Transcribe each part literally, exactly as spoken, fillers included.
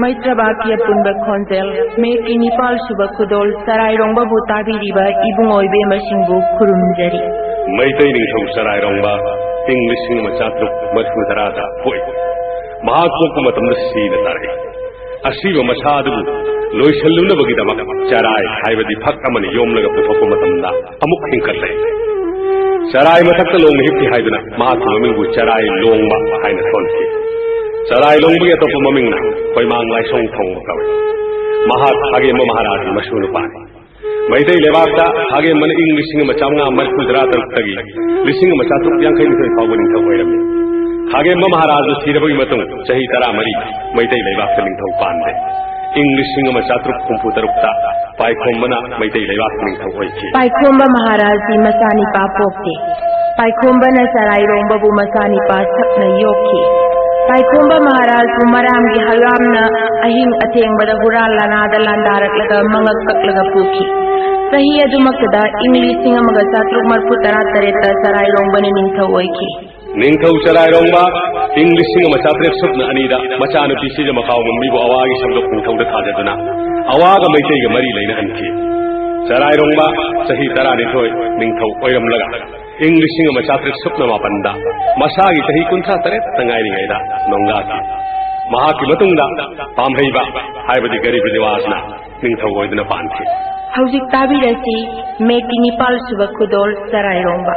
ꯍꯩꯗ꯭ꯔꯕꯥꯗꯀꯤ ꯑꯄꯨꯟꯕ ꯈꯣꯟꯖꯦꯜ, ꯃꯦꯛꯀꯤ ꯅꯤꯄꯥꯜ ꯁꯨꯕ ꯈꯨꯗꯣꯜ, ꯆꯔꯥꯏꯔꯣꯡꯕꯕꯨ ꯇꯥꯕꯤꯔꯤꯕ ꯏꯕꯨꯡꯉꯣ ꯏꯕꯦꯝꯃꯁꯤꯡꯕꯨ ꯈꯨꯔꯨꯝꯖꯔꯤ꯫ ꯃꯩꯇꯩ ꯅꯤꯡꯊꯧ ꯆꯔꯥꯏꯔꯣꯡꯕ, ꯏꯪ ꯂꯤꯁꯤꯡ ꯑꯃ ꯆꯥꯇ꯭ꯔꯨꯛ ꯃꯔꯤꯐꯨ ꯇꯔꯥꯗ ꯄꯣꯛꯏ꯫ ꯃꯍꯥꯛ ꯄꯣꯛꯄ ꯃꯇꯝꯗ ꯁꯤꯅ ꯇꯥꯔꯛꯏ꯫ ꯑꯁꯤꯕ ꯃꯁꯥ ꯑꯗꯨꯕꯨ ꯂꯣꯏꯁꯤꯜꯂꯨꯅꯕꯒꯤꯗꯃꯛ ꯆꯔꯥꯏ ꯍꯥꯏꯕꯗꯤ ꯐꯛ ꯑꯃꯅ ꯌꯣꯝꯂꯒ ꯄꯨꯊꯣꯛꯄ ꯃꯇꯝꯗ ꯑꯃꯨꯛ ꯍꯤꯡꯀꯠꯂꯦ꯫ ꯆꯔꯥꯏ ꯃꯊꯛꯇ ꯂꯣꯡꯅ ꯍꯤꯞꯄꯤ ꯍꯥꯏꯗꯨꯅ ꯃꯍꯥꯛꯀꯤ ꯃꯃꯤꯡꯕꯨ ꯆꯔꯥꯏ ꯂꯣꯡꯕ ꯍꯥꯏꯅ ꯊꯣꯟꯈꯤ꯫ ꯆꯔꯥꯏ ꯂꯣꯡꯕꯒꯤ ꯑꯇꯣꯞꯄ ꯃꯃꯤꯡꯅ ꯈꯣꯏꯃꯥꯡ ꯂꯥꯏꯁꯣꯡ ꯊꯣꯡꯕ ꯀꯧꯏ꯫ ꯃꯍꯥꯛ ꯈꯥꯒꯦꯝꯕ ꯃꯍꯥꯔꯥꯖꯒꯤ ꯃꯁꯨ ꯅꯨꯄꯥꯅꯤ꯫ ꯃꯩꯇꯩ ꯂꯩꯕꯥꯛꯇ ꯈꯥꯒꯦꯝꯕꯅ ꯏꯪ ꯂꯤꯁꯤꯡ ꯑꯃ ꯆꯥꯝꯃꯉꯥ ꯃꯔꯤꯐꯨ ꯇꯔꯥ ꯇꯔꯨꯛꯇꯒꯤ ꯂꯤꯁꯤꯡ ꯑꯃ ꯆꯥꯇ꯭ꯔꯨꯛ ꯌꯥꯡꯈꯩ ꯅꯤꯊꯣꯏ ꯐꯥꯎꯕ ꯅꯤꯡꯊꯧ ꯑꯣꯏꯔꯝꯃꯤ꯫ ꯈꯥꯒꯦꯝꯕ ꯃꯍꯥꯔꯥꯖꯅ ꯁꯤꯔꯕꯒꯤ ꯃꯇꯨꯡ ꯆꯍꯤ ꯇꯔꯥꯃꯔꯤ ꯃꯩꯇꯩ ꯂꯩꯕꯥꯛꯇ ꯅꯤꯡꯊꯧ ꯄꯥꯟꯗꯦ꯫ ꯏꯪ ꯂꯤꯁꯤꯡ ꯑꯃ ꯆꯥꯇ꯭ꯔꯨꯛ ꯍꯨꯝꯐꯨ ꯇꯔꯨꯛꯇ ꯄꯥꯏꯈꯣꯝꯕꯅ ꯃꯩꯇꯩ ꯂꯩꯕꯥꯛꯀꯤ ꯅꯤꯡꯊꯧ ꯑꯣꯏꯈꯤ꯫ ꯄꯥꯏꯈꯣꯝꯕ ꯃꯍꯥꯔꯥꯖꯗꯤ ꯃꯆꯥꯅꯤꯄꯥ ꯄꯣꯛꯇꯦ꯫ ꯄꯥꯏꯈꯣꯝꯕꯅ ꯆꯔꯥꯏꯔꯣꯡꯕꯕꯨ ꯃꯆꯥꯅꯤꯄꯥ ꯁꯛꯅ ꯌꯣꯛꯈꯤ꯫ ꯄꯥꯏꯈꯣꯝꯕ ꯃꯍꯥꯔꯥꯖꯕꯨ ꯃꯔꯥꯝꯒꯤ ꯍꯪꯒꯥꯝꯅ ꯑꯍꯤꯡ ꯑꯊꯦꯡꯕꯗ ꯍꯨꯔꯥꯟ ꯂꯥꯟꯅꯥꯗ ꯂꯥꯟꯗꯥꯔꯛꯂꯒ ꯃꯉꯛ ꯀꯛꯂꯒ ꯄꯨꯈꯤ꯫ ꯆꯍꯤ ꯑꯗꯨꯃꯛꯇꯗ ꯏꯪ ꯂꯤꯁꯤꯡ ꯑꯃꯒ ꯆꯥꯇ꯭ꯔꯨꯛ ꯃꯔꯤꯐꯨ ꯇꯔꯥ ꯇꯔꯦꯠꯇ ꯆꯔꯥꯏꯔꯣꯡꯕꯅ ꯅꯤꯡꯊꯧ ꯑꯣꯏꯈꯤ꯫ ꯅꯤꯡꯊꯧ ꯆꯔꯥꯏꯔꯣꯡꯕ ꯏꯪ ꯂꯤꯁꯤꯡ ꯑꯃ ꯆꯥꯇ꯭ꯔꯦꯠ ꯁꯨꯞꯅ ꯑꯅꯤꯗ ꯃꯆꯥꯅꯨꯄꯤ ꯁꯤꯖꯃꯀꯥꯎ ꯃꯝꯕꯤꯕꯨ ꯑꯋꯥꯒꯤ ꯁꯝꯗꯣꯛ ꯅꯤꯡꯊꯧꯗ ꯊꯥꯖꯗꯨꯅ ꯑꯋꯥꯒ ꯃꯩꯇꯩꯒ ꯃꯔꯤ ꯂꯩꯅꯍꯟꯈꯤ꯫ ꯆꯔꯥꯏꯔꯣꯡꯕ ꯆꯍꯤ ꯇꯔꯥꯅꯤꯊꯣꯏ ꯅꯤꯡꯊꯧ ꯑꯣꯏꯔꯝꯂꯒ ꯏꯪ ꯂꯤꯁꯤꯡ ꯑꯃ ꯆꯥꯇ꯭ꯔꯦꯠ ꯁꯨꯞꯅ ꯃꯥꯄꯟꯗ ꯃꯁꯥꯒꯤ ꯆꯍꯤ ꯀꯨꯟꯊ꯭ꯔꯥ ꯇꯔꯦꯠꯇ ꯉꯥꯏꯔꯤꯉꯩꯗ ꯅꯣꯡꯒꯥꯈꯤ꯫ ꯃꯍꯥꯛꯀꯤ ꯃꯇꯨꯡꯗ ꯄꯥꯝꯍꯩꯕ ꯍꯥꯏꯕꯗꯤ ꯒꯔꯤꯕ ꯅꯤꯋꯥꯖꯅ ꯅꯤꯡꯊꯧ ꯑꯣꯏꯗꯨꯅ ꯄꯥꯟꯈꯤ꯫ ꯍꯧꯖꯤꯛ ꯇꯥꯕꯤꯔꯁꯤ ꯃꯦꯛꯀꯤ ꯅꯤꯄꯥꯜ ꯁꯨꯕ ꯈꯨꯗꯣꯜ ꯆꯔꯥꯏꯔꯣꯡꯕ꯫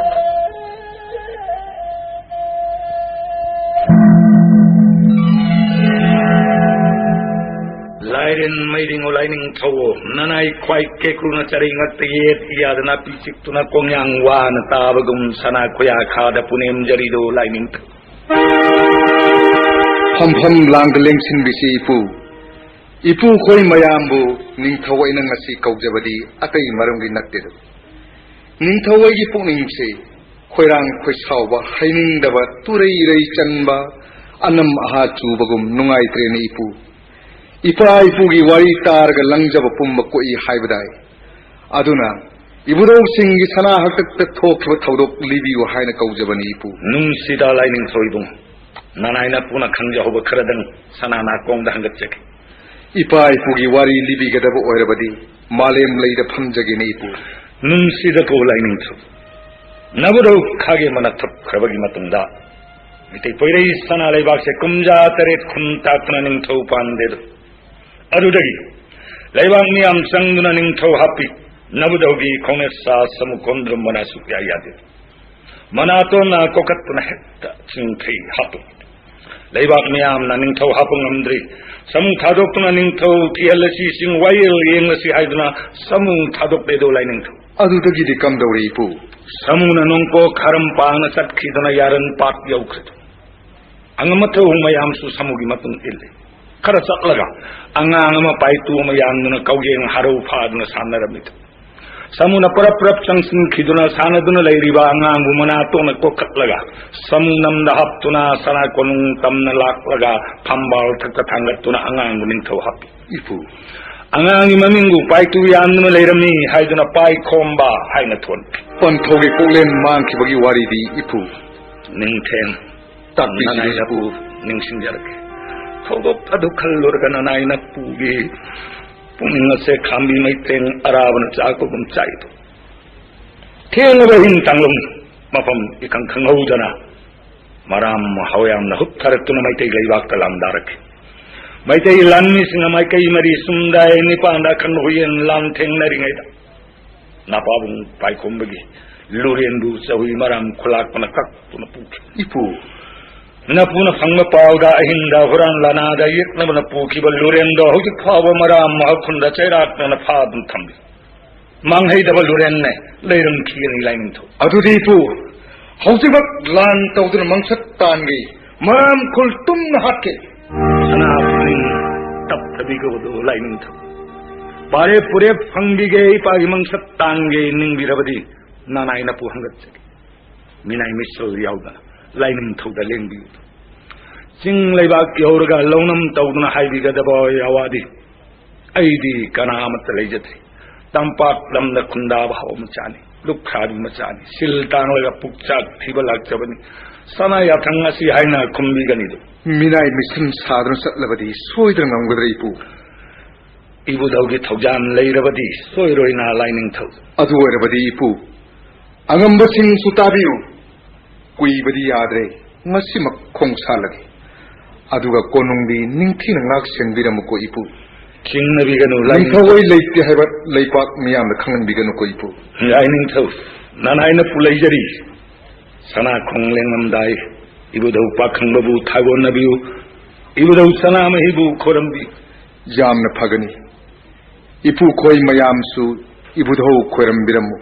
ꯂꯥꯏꯔꯦꯟ ꯃꯩꯔꯤꯉꯣ ꯂꯥꯏꯅꯤꯡꯊꯧ, ꯅꯅꯥꯏ ꯈ꯭ꯋꯥꯏ ꯀꯦꯀ꯭ꯔꯨꯅ ꯆꯔꯩ ꯉꯛꯇ ꯌꯦꯠ ꯌꯥꯗꯅ ꯄꯤ ꯆꯤꯛꯇꯨꯅ ꯀꯣꯡꯌꯥꯡ ꯋꯥꯅ ꯇꯥꯕꯒꯨꯝ ꯁꯅꯥ ꯈꯣꯌꯥ ꯈꯥꯗ ꯄꯨꯅꯦꯝꯖꯔꯤꯗꯣ ꯂꯥꯏꯅꯤꯡꯊꯧ꯫ ꯐꯝꯐꯝ ꯂꯥꯡꯗ ꯂꯦꯡꯁꯤꯟꯕꯤꯁꯤ ꯏꯄꯨ꯫ ꯏꯄꯨ ꯈꯣꯏ ꯃꯌꯥꯝꯕꯨ ꯅꯤꯡꯊꯧ ꯑꯩꯅ ꯉꯁꯤ ꯀꯧꯖꯕꯗꯤ ꯑꯇꯩ ꯃꯔꯝꯒꯤ ꯅꯠꯇꯦꯗ꯫ ꯅꯤꯡꯊꯧ ꯑꯩꯒꯤ ꯄꯨꯛꯅꯤꯡꯁꯦ ꯈꯣꯏꯔꯥꯡ ꯈꯣꯏꯁꯥꯎꯕ, ꯍꯩꯅꯤꯡꯗꯕ, ꯇꯨꯔꯩ ꯔꯩ ꯆꯟꯕ, ꯑꯅꯝ ꯑꯍꯥ ꯆꯨꯕꯒꯨꯝ ꯅꯨꯡꯉꯥꯏꯇ꯭ꯔꯦꯅꯦ ꯏꯄꯨ꯫ ꯏꯄꯥ ꯏꯄꯨꯒꯤ ꯋꯥꯔꯤ ꯇꯥꯔꯒ ꯂꯪꯖꯕ ꯄꯨꯝꯕ ꯀꯣꯛꯏ ꯍꯥꯏꯕꯗꯥꯏ꯫ ꯑꯗꯨꯅ ꯏꯕꯨꯙꯧꯁꯤꯡꯒꯤ ꯁꯅꯥ ꯍꯥꯛꯇꯛꯇ ꯊꯣꯛꯈꯤꯕ ꯊꯧꯗꯣꯛ ꯂꯤꯕꯤꯌꯨ ꯍꯥꯏꯅ ꯀꯧꯖꯕꯅꯤ ꯏꯄꯨ꯫ ꯅꯨꯡꯁꯤꯗ ꯂꯥꯏꯅꯤꯡꯊꯧ ꯏꯕꯨꯡ, ꯅꯅꯥꯏ ꯅꯄꯨꯅ ꯈꯪꯖꯍꯧꯕ ꯈꯔꯗꯪ ꯁꯅꯥ ꯅꯥꯀꯣꯡꯗ ꯍꯪꯒꯠꯆꯒꯦ꯫ ꯏꯄꯥ ꯏꯄꯨꯒꯤ ꯋꯥꯔꯤ ꯂꯤꯕꯤꯒꯗꯕ ꯑꯣꯏꯔꯕꯗꯤ ꯃꯥꯂꯦꯝ ꯂꯩꯗ ꯐꯝꯖꯒꯦꯅꯦ, ꯏꯄꯨ꯫ ꯅꯨꯡꯁꯤꯗꯀꯣ ꯂꯥꯏꯅꯤꯡꯊꯧ꯫ ꯅꯕꯨꯙꯧ ꯈꯥꯒꯦ ꯃꯅꯥ ꯊꯞꯈ꯭ꯔꯕꯒꯤ ꯃꯇꯨꯡꯗ ꯃꯩꯇꯩ ꯄꯣꯏꯔꯩ ꯁꯅꯥ ꯂꯩꯕꯥꯛꯁꯦ ꯀꯨꯝꯖꯥ ꯇꯔꯦꯠ ꯈꯨꯟ ꯇꯥꯛꯇꯨꯅ ꯅꯤꯡꯊꯧ ꯄꯥꯟꯗꯦꯗꯣ꯫ ꯑꯗꯨꯗꯒꯤ ꯂꯩꯕꯥꯛ ꯃꯤꯌꯥꯝ ꯆꯪꯗꯨꯅ ꯅꯤꯡꯊꯧ ꯍꯥꯞꯄꯤ꯫ ꯅꯕꯨꯙꯧꯒꯤ ꯈꯣꯡꯅꯦꯠ ꯁꯥ ꯁꯃꯨ ꯀꯣꯟꯗ꯭ꯔꯝꯕꯅ ꯁꯨꯛꯌꯥ ꯌꯥꯗꯦ꯫ ꯃꯅꯥꯇꯣꯟꯅ ꯀꯣꯀꯠꯇꯨꯅ ꯍꯦꯛꯇ ꯆꯤꯡꯊꯩ ꯍꯥꯞꯄꯤ꯫ ꯂꯩꯕꯥꯛ ꯃꯤꯌꯥꯝꯅ ꯅꯤꯡꯊꯧ ꯍꯥꯞꯄ ꯉꯝꯗ꯭ꯔꯤ꯫ ꯁꯃꯨ ꯊꯥꯗꯣꯛꯇꯨꯅ ꯅꯤꯡꯊꯧ ꯊꯤꯍꯜꯂꯁꯤ, ꯆꯤꯡ ꯋꯥꯌꯦꯜ ꯌꯦꯡꯂꯁꯤ ꯍꯥꯏꯗꯨꯅ ꯁꯃꯨ ꯊꯥꯗꯣꯛꯂꯦꯗꯣ ꯂꯥꯏꯅꯤꯡꯊꯧ꯫ ꯑꯗꯨꯗꯒꯤꯗꯤ ꯀꯝꯗꯧꯔꯦ, ꯏꯄꯨ? ꯁꯃꯨꯅ ꯅꯣꯡꯄꯣꯛ ꯈꯥꯔꯝ ꯄꯥꯡꯅ ꯆꯠꯈꯤꯗꯨꯅ ꯌꯥꯔꯟ ꯄꯥꯠ ꯌꯧꯈ꯭ꯔꯦ꯫ ꯑꯉꯝ ꯑꯊꯧ ꯃꯌꯥꯝꯁꯨ ꯁꯃꯨꯒꯤ ꯃꯇꯨꯡ ꯏꯜꯂꯤ꯫ ꯈꯔ ꯆꯠꯂꯒ ꯑꯉꯥꯡ ꯑꯃ ꯄꯥꯏꯇꯨ ꯑꯃ ꯌꯥꯟꯗꯨꯅ ꯀꯧꯌꯦꯡ ꯍꯔꯧ ꯐꯥꯗꯨꯅ ꯁꯥꯟꯅꯔꯝꯃꯤ꯫ ꯁꯃꯨꯅ ꯄꯔꯞ ꯄꯔꯞ ꯆꯪꯁꯤꯟꯈꯤꯗꯨꯅ ꯁꯥꯟꯅꯗꯨꯅ ꯂꯩꯔꯤꯕ ꯑꯉꯥꯡꯕꯨ ꯃꯅꯥꯇꯣꯟꯅ ꯀꯣꯛꯈꯠꯂꯒ ꯁꯃꯨ ꯅꯝꯗ ꯍꯥꯞꯇꯨꯅ ꯁꯅꯥ ꯀꯣꯅꯨꯡ ꯇꯝꯅ ꯂꯥꯛꯂꯒ ꯐꯝꯕꯥꯜ ꯊꯛꯇ ꯊꯥꯡꯒꯠꯇꯨꯅ ꯑꯉꯥꯡꯕꯨ ꯅꯤꯡꯊꯧ ꯍꯥꯞꯄꯤ꯫ ꯏꯄꯨ꯫ ꯑꯉꯥꯡꯒꯤ ꯃꯃꯤꯡꯕꯨ ꯄꯥꯏꯇꯨ ꯌꯥꯟꯗꯨꯅ ꯂꯩꯔꯝꯃꯤ ꯍꯥꯏꯗꯨꯅ ꯄꯥꯏꯈꯣꯝꯕ ꯍꯥꯏꯅ ꯊꯣꯟꯈꯤ꯫ ꯄꯟꯊꯧꯒꯤ ꯀꯣꯛꯂꯦꯟ ꯃꯥꯡꯈꯤꯕꯒꯤ ꯋꯥꯔꯤꯗꯤ, ꯏꯄꯨ? ꯅꯤꯡꯊꯦꯝ꯫ ꯇꯥꯛꯄꯤꯌꯨ, ꯅꯅꯥꯏ ꯏꯄꯨ꯫ ꯅꯄꯨ ꯅꯤꯡꯁꯤꯡꯖꯔꯛꯀꯦ꯫ ꯊꯧꯗꯣꯛ ꯑꯗꯨ ꯈꯜꯂꯨꯔꯒ ꯅꯅꯥꯏ ꯅꯄꯨꯒꯤ ꯄꯨꯛꯅꯤꯡ ꯑꯁꯦ ꯈꯥꯝꯕꯤ ꯃꯩꯇꯦꯡ ꯑꯔꯥꯕꯅ ꯆꯥꯛꯄꯒꯨꯝ ꯆꯥꯏꯗꯣ꯫ ꯊꯦꯡꯂꯕ ꯑꯍꯤꯡ ꯇꯥꯡꯂꯨꯝ ꯃꯐꯝ ꯏꯈꯪ ꯈꯪꯍꯧꯗꯅ ꯃꯔꯥꯝ ꯍꯧꯌꯥꯝꯅ ꯍꯨꯞꯊꯔꯛꯇꯨꯅ ꯃꯩꯇꯩ ꯂꯩꯕꯥꯛꯇ ꯂꯥꯟꯗꯥꯔꯛꯈꯤ꯫ ꯃꯩꯇꯩ ꯂꯥꯟꯃꯤꯁꯤꯡꯅ ꯃꯥꯏꯀꯩ ꯃꯔꯤ ꯆꯨꯝꯗꯥꯏ ꯅꯤꯄꯥꯟꯗ ꯑꯈꯟꯕ ꯍꯨꯌꯦꯟ ꯂꯥꯟ ꯊꯦꯡꯅꯔꯤꯉꯩꯗ ꯅꯄꯥꯕꯨꯡ ꯄꯥꯏꯈꯣꯝꯕꯒꯤ ꯂꯨꯔꯦꯟꯗꯨ ꯆꯍꯨꯏ ꯃꯔꯥꯝ ꯈꯨꯂꯥꯛꯄꯅ ꯀꯛꯇꯨꯅ ꯄꯨꯈꯤ꯫ ꯏꯄꯨ꯫ ꯅꯄꯨꯅ ꯐꯪꯕ ꯄꯥꯎꯗ ꯑꯍꯤꯡꯗ ꯍꯨꯔꯥꯟ ꯂꯥꯅꯥꯗ ꯌꯦꯛꯅꯕꯅ ꯄꯨꯈꯤꯕ ꯂꯨꯔꯦꯟꯗꯣ ꯍꯧꯖꯤꯛ ꯐꯥꯎꯕ ꯃꯔꯥꯝ ꯃꯍꯥꯈꯨꯟꯗ ꯆꯩꯔꯥꯛꯅꯅ ꯐꯥꯗꯨꯅ ꯊꯝꯂꯤ꯫ ꯃꯥꯡꯍꯩꯗꯕ ꯂꯨꯔꯦꯟꯅꯦ ꯂꯩꯔꯝꯈꯤꯒꯅꯤ ꯂꯥꯏꯅꯤꯡꯊꯧ꯫ ꯑꯗꯨꯗꯤ ꯏꯄꯨ, ꯍꯧꯖꯤꯛꯃꯛ ꯂꯥꯟ ꯇꯧꯗꯨꯅ ꯃꯪꯁꯠ ꯇꯥꯟꯒꯦ꯫ ꯃꯔꯥꯝ ꯈꯨꯜ ꯇꯨꯝꯅ ꯍꯥꯠꯀꯦ꯫ ꯁꯅꯥ ꯄꯨꯛꯅꯤꯡ ꯇꯞꯊꯕꯤꯒꯗꯕ ꯂꯥꯏꯅꯤꯡꯊꯧ꯫ ꯄꯥꯔꯦꯞ ꯄꯨꯔꯦꯞ ꯐꯪꯕꯤꯒꯦ, ꯏꯄꯥꯒꯤ ꯃꯪꯁꯠ ꯇꯥꯟꯒꯦ ꯅꯤꯡꯕꯤꯔꯕꯗꯤ ꯅꯅꯥꯏ ꯅꯄꯨ ꯍꯪꯒꯠꯆꯒꯦ꯫ ꯃꯤꯅꯥꯏ ꯃꯤꯁꯜ ꯌꯥꯎꯗꯅ ꯂꯥꯏꯅꯤꯡꯊꯧꯗ ꯂꯦꯡꯕꯤꯌꯨ꯫ ꯆꯤꯡ ꯂꯩꯕꯥꯛ ꯌꯧꯔꯒ ꯂꯧꯅꯝ ꯇꯧꯗꯨꯅ ꯍꯥꯏꯕꯤꯒꯗꯕ ꯌꯥꯋꯥꯗꯤ ꯑꯩꯗꯤ ꯀꯅꯥ ꯑꯃꯠꯇ ꯂꯩꯖꯗ꯭ꯔꯤ꯫ ꯇꯝꯄꯥꯛ ꯂꯝꯗ ꯈꯨꯟꯗꯥꯕ ꯍꯥꯎ ꯃꯆꯥꯅꯤ, ꯂꯨꯈ꯭ꯔꯥꯕꯤ ꯃꯆꯥꯅꯤ, ꯁꯤꯜ ꯇꯥꯡꯂꯒ ꯄꯨꯛꯆꯥꯛ ꯊꯤꯕ ꯂꯥꯛꯆꯕꯅꯤ꯫ ꯁꯅꯥ ꯌꯥꯊꯪ ꯑꯁꯤ ꯍꯥꯏꯅ ꯈꯨꯝꯕꯤꯒꯅꯤꯗꯨ꯫ ꯃꯤꯅꯥꯏ ꯃꯤꯁꯟ ꯁꯥꯗꯨꯅ ꯆꯠꯂꯕꯗꯤ ꯁꯣꯏꯗꯅ ꯉꯝꯒꯗ꯭ꯔꯥ, ꯏꯄꯨ? ꯏꯕꯨꯙꯧꯒꯤ ꯊꯧꯖꯥꯜ ꯂꯩꯔꯕꯗꯤ ꯁꯣꯏꯔꯣꯏꯅ ꯂꯥꯏꯅꯤꯡꯊꯧ꯫ ꯑꯗꯨ ꯑꯣꯏꯔꯕꯗꯤ ꯏꯄꯨ, ꯑꯉꯝꯕꯁꯤꯡꯁꯨ ꯇꯥꯕꯤꯌꯨ꯫ ꯀꯨꯏꯕꯗꯤ ꯌꯥꯗ꯭ꯔꯦ, ꯉꯁꯤꯃꯛ ꯈꯣꯡꯁꯥꯜꯂꯒꯦ꯫ ꯑꯗꯨꯒ ꯀꯣꯅꯨꯡꯗꯤ ꯅꯤꯡꯊꯤꯅ ꯉꯥꯛ ꯁꯦꯟꯕꯤꯔꯝꯃꯨꯀꯣ ꯏꯄꯨ꯫ ꯆꯤꯡꯅꯕꯤꯒꯅꯨ, ꯂꯥꯏꯅꯤꯡꯊꯧ꯫ ꯅꯤꯡꯊꯧ ꯑꯣꯏ ꯂꯩꯇꯦ ꯍꯥꯏꯕ ꯂꯩꯄꯥꯛ ꯃꯤꯌꯥꯝꯗ ꯈꯪꯍꯟꯕꯤꯒꯅꯨꯀꯣ ꯏꯄꯨ꯫ ꯂꯥꯏꯅꯤꯡꯊꯧ, ꯅꯅꯥꯏꯅ ꯄꯨ ꯂꯩꯖꯔꯤ꯫ ꯁꯅꯥ ꯈꯣꯡ ꯂꯦꯡꯂꯝꯗꯥꯏ ꯏꯕꯨꯙꯧ ꯄꯥꯈꯪꯕꯕꯨ ꯊꯥꯒꯣꯟꯅꯕꯤꯌꯨ꯫ ꯏꯕꯨꯙꯧ ꯁꯅꯥꯃꯍꯤꯕꯨ ꯈꯣꯏꯔꯝꯕꯤꯌꯨ꯫ ꯌꯥꯝꯅ ꯐꯒꯅꯤ꯫ ꯏꯄꯨ ꯈꯣꯏ ꯃꯌꯥꯝꯁꯨ ꯏꯕꯨꯙꯧ ꯈꯣꯏꯔꯝꯕꯤꯔꯝꯃꯨ꯫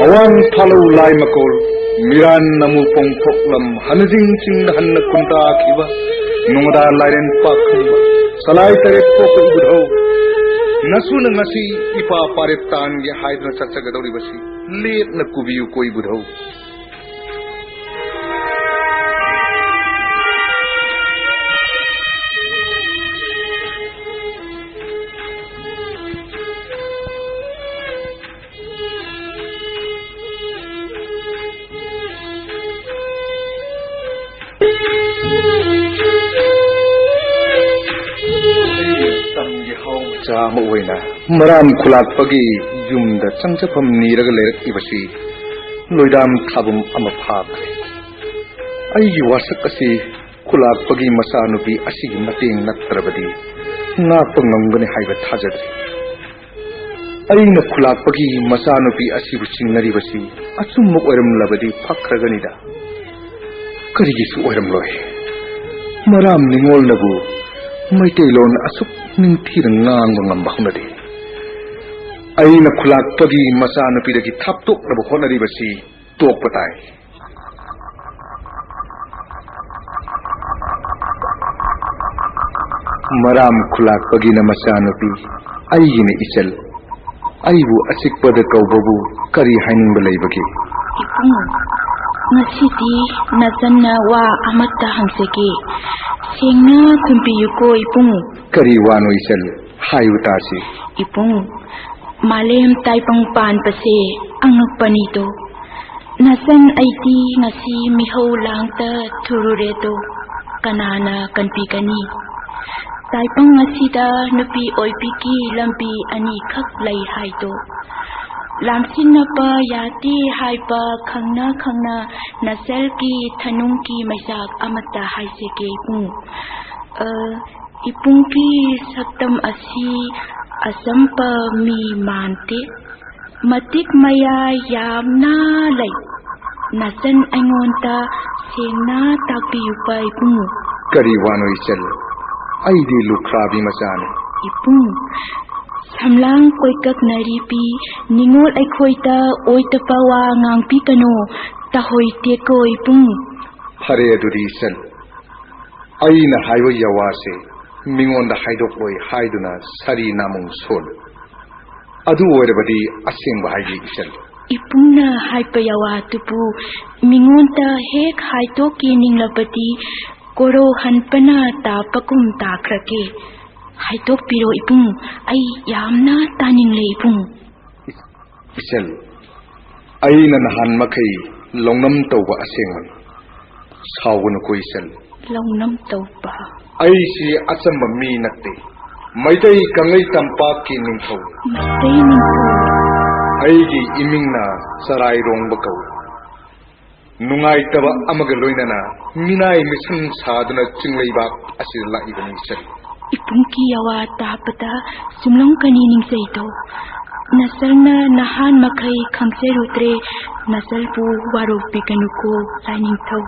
ꯑꯋꯥꯡ ꯊꯥꯂꯧ ꯂꯥꯏ ꯃꯀꯣꯜ, ꯃꯤꯔꯥꯟ ꯅꯃꯨ ꯄꯣꯡꯊꯣꯛꯂꯝ, ꯍꯅꯖꯤꯡ ꯆꯤꯡꯗ ꯍꯟꯅ ꯈꯨꯟꯗꯥꯈꯤꯕ ꯅꯣꯡꯗꯥ ꯂꯥꯏꯔꯦꯟ ꯄꯥꯈꯪꯕ, ꯁꯂꯥꯏ ꯇꯔꯦꯠ ꯄꯣꯛꯄ ꯏꯕꯨꯙꯧ, ꯅꯁꯨꯅ ꯉꯁꯤ ꯏꯄꯥ ꯄꯥꯔꯦꯞ ꯇꯥꯟꯒꯦ ꯍꯥꯏꯗꯨꯅ ꯆꯠꯆꯒꯗꯧꯔꯤꯕꯁꯤ ꯂꯦꯞꯅ ꯀꯨꯕꯤꯌꯨꯀꯣ ꯏꯕꯨꯙꯧ꯫ ꯃꯆꯥ ꯑꯃ ꯑꯣꯏꯅ ꯃꯔꯥꯝ ꯈꯨꯂꯥꯛꯄꯒꯤ ꯌꯨꯝꯗ ꯆꯪꯖꯐꯝ ꯅꯤꯔꯒ ꯂꯩꯔꯛꯂꯤꯕꯁꯤ ꯂꯣꯏꯗꯥꯝ ꯊꯥꯕꯨꯝ ꯑꯃ ꯐꯥꯈ꯭ꯔꯦ꯫ ꯑꯩꯒꯤ ꯋꯥꯁꯛ ꯑꯁꯤ ꯈꯨꯂꯥꯛꯄꯒꯤ ꯃꯆꯥꯅꯨꯄꯤ ꯑꯁꯤꯒꯤ ꯃꯇꯦꯡ ꯅꯠꯇ꯭ꯔꯕꯗꯤ ꯉꯥꯛꯄ ꯉꯝꯒꯅꯤ ꯍꯥꯏꯕ ꯊꯥꯖꯗ꯭ꯔꯤ꯫ ꯑꯩꯅ ꯈꯨꯂꯥꯛꯄꯒꯤ ꯃꯆꯥꯅꯨꯄꯤ ꯑꯁꯤꯕꯨ ꯆꯤꯡꯅꯔꯤꯕꯁꯤ ꯑꯆꯨꯝꯕ ꯑꯣꯏꯔꯝꯂꯕꯗꯤ ꯐꯈ꯭ꯔꯒꯅꯤꯗ꯫ ꯀꯔꯤꯒꯤꯁꯨ ꯑꯣꯏꯔꯝꯂꯣꯏ꯫ ꯃꯔꯥꯝ ꯅꯤꯉꯣꯜꯅꯕꯨ ꯃꯩꯇꯩꯂꯣꯟ ꯑꯁꯨꯛ ꯅꯤꯡꯊꯤꯅ ꯉꯥꯡꯕ ꯉꯝꯕ ꯍꯧꯅꯗꯦ꯫ ꯑꯩꯅ ꯈꯨꯂꯥꯛꯄꯒꯤ ꯃꯆꯥꯅꯨꯄꯤꯗꯒꯤ ꯊꯥꯞꯇꯣꯛꯅꯕ ꯍꯣꯠꯅꯔꯤꯕꯁꯤ ꯇꯣꯛꯄ ꯇꯥꯏ꯫ ꯃꯔꯥꯝ ꯈꯨꯂꯥꯛꯄꯒꯤꯅ ꯃꯆꯥꯅꯨꯄꯤ, ꯑꯩꯒꯤꯅ ꯏꯆꯜ꯫ ꯑꯩꯕꯨ ꯑꯆꯤꯛꯄꯗ ꯀꯧꯕꯕꯨ ꯀꯔꯤ ꯍꯥꯏꯅꯤꯡꯕ ꯂꯩꯕꯒꯦ? ꯏꯕꯨꯡ, ꯉꯁꯤꯗꯤ ꯅꯆꯟꯅ ꯋꯥ ꯑꯃꯠꯇ ꯍꯪꯖꯒꯦ꯫ ꯁꯦꯡꯅ ꯈꯨꯝꯕꯤꯌꯨꯀꯣ ꯏꯕꯨꯡ꯫ ꯀꯔꯤ ꯋꯥꯅꯣ ꯏꯆꯜ? ꯍꯥꯏꯌꯨ ꯇꯥꯁꯤ꯫ ꯏꯕꯨꯡ, ꯃꯥꯂꯦꯝ ꯇꯥꯏꯕꯪ ꯄꯥꯟꯕꯁꯦ ꯑꯉꯛꯄꯅꯤꯗꯣ꯫ ꯅꯆꯟ ꯑꯩꯗꯤ ꯉꯁꯤ ꯃꯤꯍꯧ ꯂꯥꯡꯇ ꯊꯨꯔꯨꯔꯦꯗꯣ꯫ ꯀꯅꯥꯅ ꯀꯟꯕꯤꯒꯅꯤ? ꯇꯥꯏꯕꯪ ꯑꯁꯤꯗ ꯅꯨꯄꯤ ꯑꯣꯏꯕꯤꯒꯤ ꯂꯝꯕꯤ ꯑꯅꯤꯈꯛ ꯂꯩ ꯍꯥꯏꯗꯣ꯫ ꯂꯥꯝꯁꯤꯟꯅꯕ ꯌꯥꯗꯦ ꯍꯥꯏꯕ ꯈꯪꯅ ꯈꯪꯅ ꯅꯆꯜꯒꯤ ꯊꯅꯨꯡꯒꯤ ꯃꯩꯆꯥꯛ ꯑꯃꯠꯇ ꯍꯥꯏꯖꯒꯦ ꯏꯕꯨꯡ꯫ ꯑ, ꯏꯕꯨꯡꯒꯤ ꯁꯛꯇꯝ ꯑꯁꯤ ꯑꯆꯝꯕ ꯃꯤ ꯃꯥꯟꯗꯦ꯫ ꯃꯇꯤꯛ ꯃꯌꯥꯏ ꯌꯥꯝꯅ ꯂꯩ꯫ ꯅꯆꯟ ꯑꯩꯉꯣꯟꯗ ꯁꯦꯡꯅ ꯇꯥꯛꯄꯤꯌꯨꯕ ꯏꯕꯨꯡꯉꯣ꯫ ꯀꯔꯤ ꯋꯥꯅꯣ ꯏꯆꯜ? ꯑꯩꯗꯤ ꯂꯨꯈ꯭ꯔꯥꯕꯤ ꯃꯆꯥꯅꯤ꯫ ꯏꯕꯨꯡ, ꯁꯝꯂꯥꯡ ꯀꯣꯏꯀꯛꯅꯔꯤꯕꯤ ꯅꯤꯉꯣꯜ ꯑꯩꯈꯣꯏꯗ ꯑꯣꯏꯗꯕ ꯋꯥ ꯉꯥꯡꯕꯤꯒꯅꯨ꯫ ꯇꯥꯍꯣꯏꯗꯦꯀꯣ ꯏꯕꯨꯡ꯫ ꯐꯔꯦ ꯑꯗꯨꯗꯤ ꯏꯆꯜ, ꯑꯩꯅ ꯍꯥꯏꯕ ꯌꯥꯋꯥꯁꯦ ꯃꯤꯉꯣꯟꯗ ꯍꯥꯏꯗꯣꯛꯂꯣꯏ ꯍꯥꯏꯗꯨꯅ ꯁꯥꯔꯤ ꯅꯥꯃꯨꯡ ꯁꯣꯜꯂꯨ꯫ ꯑꯗꯨ ꯑꯣꯏꯔꯕꯗꯤ ꯑꯁꯦꯡꯕ ꯍꯥꯏꯒꯦ ꯏꯆꯜ꯫ ꯏꯕꯨꯡꯅ ꯍꯥꯏꯕ ꯌꯥꯋꯥꯗꯨꯕꯨ ꯃꯤꯉꯣꯟꯗ ꯍꯦꯛ ꯍꯥꯏꯗꯣꯛꯀꯦ ꯅꯤꯡꯂꯕꯗꯤ ꯀꯣꯔꯧ ꯍꯟꯕꯅ ꯇꯥꯕꯒꯨꯝ ꯇꯥꯈ꯭ꯔꯒꯦ꯫ ꯍꯥꯏꯗꯣꯛꯄꯤꯔꯣ ꯏꯕꯨꯡ, ꯑꯩ ꯌꯥꯝꯅ ꯇꯥꯅꯤꯡꯂꯦ ꯏꯕꯨꯡ꯫ ꯏꯆꯜ, ꯑꯩꯅ ꯅꯍꯥꯟ ꯃꯈꯩ ꯂꯧꯅꯝ ꯇꯧꯕ ꯑꯁꯦꯡꯕꯅꯤ꯫ ꯁꯥꯎꯒꯅꯨꯀꯣ ꯏꯆꯜ꯫ ꯂꯧꯅꯝ ꯇꯧꯕ? ꯑꯩꯁꯤ ꯑꯆꯝꯕ ꯃꯤ ꯅꯠꯇꯦ꯫ ꯃꯩꯇꯩ ꯀꯪꯂꯩ ꯇꯝꯄꯥꯛꯀꯤ ꯅꯤꯡꯊꯧ꯫ ꯃꯩꯇꯩ ꯅꯤꯡꯊꯧ? ꯑꯩꯒꯤ ꯏꯃꯤꯡꯅ ꯆꯔꯥꯏꯔꯣꯡꯕ ꯀꯧꯏ꯫ ꯅꯨꯡꯉꯥꯏꯇꯕ ꯑꯃꯒ ꯂꯣꯏꯅꯅ ꯃꯤꯅꯥꯏ ꯃꯤꯁꯝ ꯁꯥꯗꯨꯅ ꯆꯤꯡꯂꯩꯕꯥꯛ ꯑꯁꯤꯗ ꯂꯥꯛꯏꯕꯅꯤ ꯏꯆꯜ꯫ ꯏꯕꯨꯡꯒꯤ ꯌꯥꯋꯥ ꯇꯥꯕꯗ ꯁꯨꯝꯂꯝꯒꯅꯤ ꯅꯤꯡꯖꯩꯗꯣ꯫ ꯅꯆꯜꯅ ꯅꯍꯥꯟ ꯃꯈꯩ ꯈꯪꯖꯔꯨꯗ꯭ꯔꯦ, ꯅꯆꯜꯕꯨ ꯋꯥꯔꯧꯕꯤꯒꯅꯨꯀꯣ ꯂꯥꯏꯅꯤꯡꯊꯧ꯫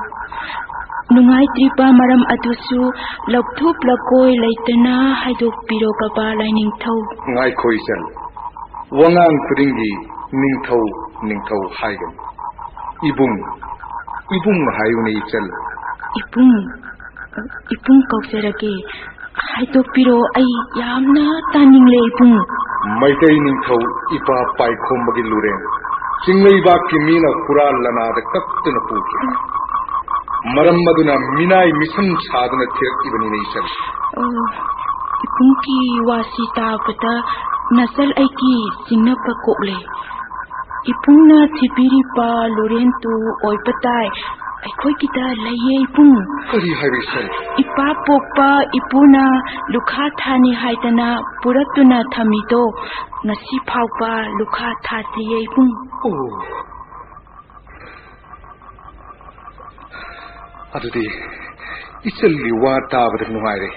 ꯅꯨꯡꯉꯥꯏꯇ꯭ꯔꯤꯕ ꯃꯔꯝ ꯑꯗꯨꯁꯨ ꯂꯧꯊꯣꯛ ꯂꯧꯀꯣꯏ ꯂꯩꯇꯅ ꯍꯥꯏꯗꯣꯛꯄꯤꯔꯣꯒꯕ ꯂꯥꯏꯅꯤꯡꯊꯧ꯫ ꯉꯥꯏꯈꯣ ꯏꯆꯜ, ꯋꯥꯉꯥꯡ ꯈꯨꯗꯤꯡꯒꯤ ꯅꯤꯡꯊꯧ, ꯅꯤꯡꯊꯧ ꯍꯥꯏꯒꯅꯨ꯫ ꯏꯕꯨꯡ, ꯏꯕꯨꯡ ꯍꯥꯏꯌꯨꯅꯦ ꯏꯆꯜ꯫ ꯏꯕꯨꯡ, ꯏꯕꯨꯡ ꯀꯧꯖꯔꯒꯦ꯫ ꯍꯥꯏꯗꯣꯛꯄꯤꯔꯣ, ꯑꯩ ꯌꯥꯝꯅ ꯇꯥꯅꯤꯡꯂꯦ ꯏꯕꯨꯡ꯫ ꯃꯩꯇꯩ ꯅꯤꯡꯊꯧ ꯏꯄꯥ ꯄꯥꯏꯈꯣꯝꯕꯒꯤ ꯂꯨꯔꯦꯟ ꯆꯤꯡꯂꯩꯕꯥꯛꯀꯤ ꯃꯤꯅ ꯍꯨꯔꯥꯟ ꯂꯅꯥꯗ ꯀꯛꯇꯨꯅ ꯄꯨꯈꯤ꯫ ꯃꯔꯝ ꯑꯗꯨꯅ ꯃꯤꯅꯥꯏ ꯃꯤꯁꯝ ꯁꯥꯗꯨꯅ ꯊꯤꯔꯛꯂꯤꯕꯅꯤꯅꯦ ꯏꯆꯜ꯫ ꯑꯣ, ꯏꯕꯨꯡꯒꯤ ꯋꯥꯁꯤ ꯇꯥꯕꯗ ꯅꯆꯜ ꯑꯩꯒꯤ ꯆꯤꯡꯅꯕ ꯀꯣꯛꯂꯦ꯫ ꯏꯕꯨꯡꯅ ꯊꯤꯕꯤꯔꯤꯕ ꯂꯨꯔꯦꯟꯗꯨ ꯑꯣꯏꯕ ꯇꯥꯏ꯫ ꯑꯩꯈꯣꯏꯒꯤꯗ ꯂꯩꯌꯦ ꯏꯕꯨꯡ꯫ ꯀꯔꯤ ꯍꯥꯏꯕ ꯏꯆꯜ? ꯏꯄꯥ ꯄꯣꯛꯄ ꯏꯄꯨꯅ ꯂꯨꯈꯥ ꯊꯥꯅꯤ ꯍꯥꯏꯗꯅ ꯄꯨꯔꯛꯇꯨꯅ ꯊꯝꯃꯤꯗꯣ ꯉꯁꯤ ꯐꯥꯎꯕ ꯂꯨꯈꯥ ꯊꯥꯗ꯭ꯔꯤꯌꯦ ꯏꯕꯨꯡ꯫ ꯑꯣ, ꯑꯗꯨꯗꯤ ꯏꯆꯜꯒꯤ ꯋꯥ ꯇꯥꯕꯗ ꯅꯨꯡꯉꯥꯏꯔꯦ꯫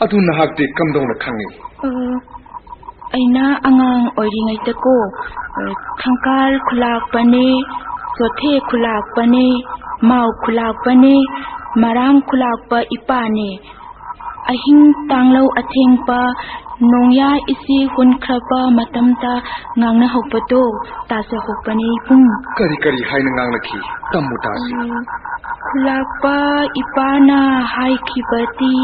ꯑꯗꯨ ꯅꯍꯥꯛꯇꯤ ꯀꯝꯗꯧꯅ ꯈꯪꯉꯤ? ꯑ, ꯑꯩꯅ ꯑꯉꯥꯡ ꯑꯣꯏꯔꯤꯉꯩꯗꯀꯣ, ꯑ, ꯊꯪꯀꯥꯜ ꯈꯨꯂꯥꯛꯄꯅꯦ, ꯆꯣꯊꯦ ꯈꯨꯂꯥꯛꯄꯅꯦ, ꯃꯥꯎ ꯈꯨꯂꯥꯛꯄꯅꯦ, ꯃꯔꯥꯝ ꯈꯨꯂꯥꯛꯄ ꯏꯄꯥꯅꯦ꯫ ꯑꯍꯤꯡ ꯇꯥꯡꯂꯧ ꯑꯊꯦꯡꯕ ꯅꯣꯡꯌꯥ ꯏꯆꯦ ꯍꯨꯟꯈ꯭ꯔꯕ ꯃꯇꯝꯗ ꯉꯥꯡꯅꯍꯧꯕꯗꯣ ꯇꯥꯖꯍꯧꯕꯅꯦ ꯏꯕꯨꯡ꯫ ꯀꯔꯤ ꯀꯔꯤ ꯍꯥꯏꯅ ꯉꯥꯡꯅꯈꯤ? ꯇꯝꯃꯨ ꯇꯥꯁꯤ꯫ ꯎꯝ, ꯈꯨꯂꯥꯛꯄ ꯏꯄꯥꯅ ꯍꯥꯏꯈꯤꯕꯗꯤ,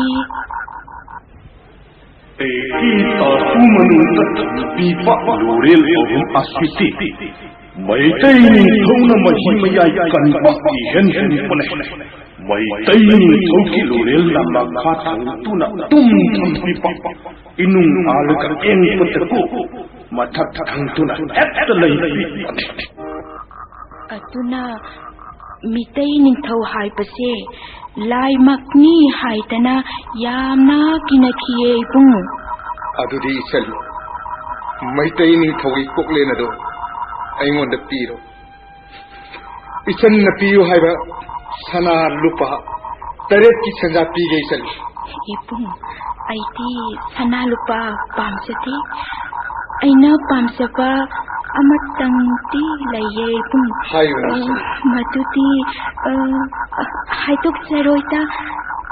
ꯑꯩꯒꯤ ꯇꯥꯄꯨ ꯃꯅꯨꯡꯗ ꯊꯝꯕꯤꯕ ꯂꯨꯔꯦꯜ ꯑꯍꯨꯝ ꯑꯁꯤꯗꯤ ꯃꯩꯇꯩ ꯅꯤꯡꯊꯧꯅ ꯃꯍꯤ ꯃꯌꯥꯏ ꯀꯟꯕ ꯏꯍꯦꯟ ꯍꯦꯟꯕꯅꯦ꯫ ꯃꯩꯇꯩ ꯅꯤꯡꯊꯧꯒꯤ ꯂꯨꯔꯦꯜꯅ ꯃꯈꯥ ꯊꯪꯗꯨꯅ ꯇꯨꯝ ꯊꯝꯕꯤꯕ ꯏꯅꯨꯡ ꯑꯥꯜꯂꯒ ꯌꯦꯡꯕꯗꯀꯣ ꯃꯊꯛ ꯊꯪꯗꯨꯅ ꯍꯦꯛꯇ ꯂꯩꯕꯤꯕꯅꯦ꯫ ꯑꯗꯨꯅ ꯃꯤꯇꯩ ꯅꯤꯡꯊꯧ ꯍꯥꯏꯕꯁꯦ ꯂꯥꯏꯃꯛꯅꯤ ꯍꯥꯏꯗꯅ ꯌꯥꯝꯅ ꯀꯤꯅꯈꯤꯌꯦ ꯏꯕꯨꯡ꯫ ꯑꯗꯨꯗꯤ ꯏꯆꯟ, ꯃꯩꯇꯩ ꯅꯤꯡꯊꯧꯒꯤ ꯀꯣꯛꯂꯦꯟ ꯑꯗꯨ ꯑꯩꯉꯣꯟꯗ ꯄꯤꯔꯣ꯫ ꯏꯆꯟꯅ ꯄꯤꯌꯨ ꯍꯥꯏꯕ ꯁꯅꯥ ꯂꯨꯄꯥ ꯇꯔꯦꯠꯀꯤ ꯁꯦꯟꯖꯥ ꯄꯤꯒꯦ ꯏꯆꯟ꯫ ꯏꯕꯨꯡ, ꯑꯩꯗꯤ ꯁꯅꯥ ꯂꯨꯄꯥ ꯄꯥꯝꯖꯗꯦ꯫ ꯑꯩꯅ ꯄꯥꯝꯖꯕ ꯑꯃꯇꯪꯗꯤ ꯂꯩꯌꯦ ꯏꯕꯨꯡ꯫ ꯍꯥꯏꯌꯨꯅꯦ ꯏꯆꯟ꯫ ꯑ, ꯃꯗꯨꯗꯤ, ꯑ, ꯍꯥꯏꯗꯣꯛꯆꯔꯣꯏꯗ,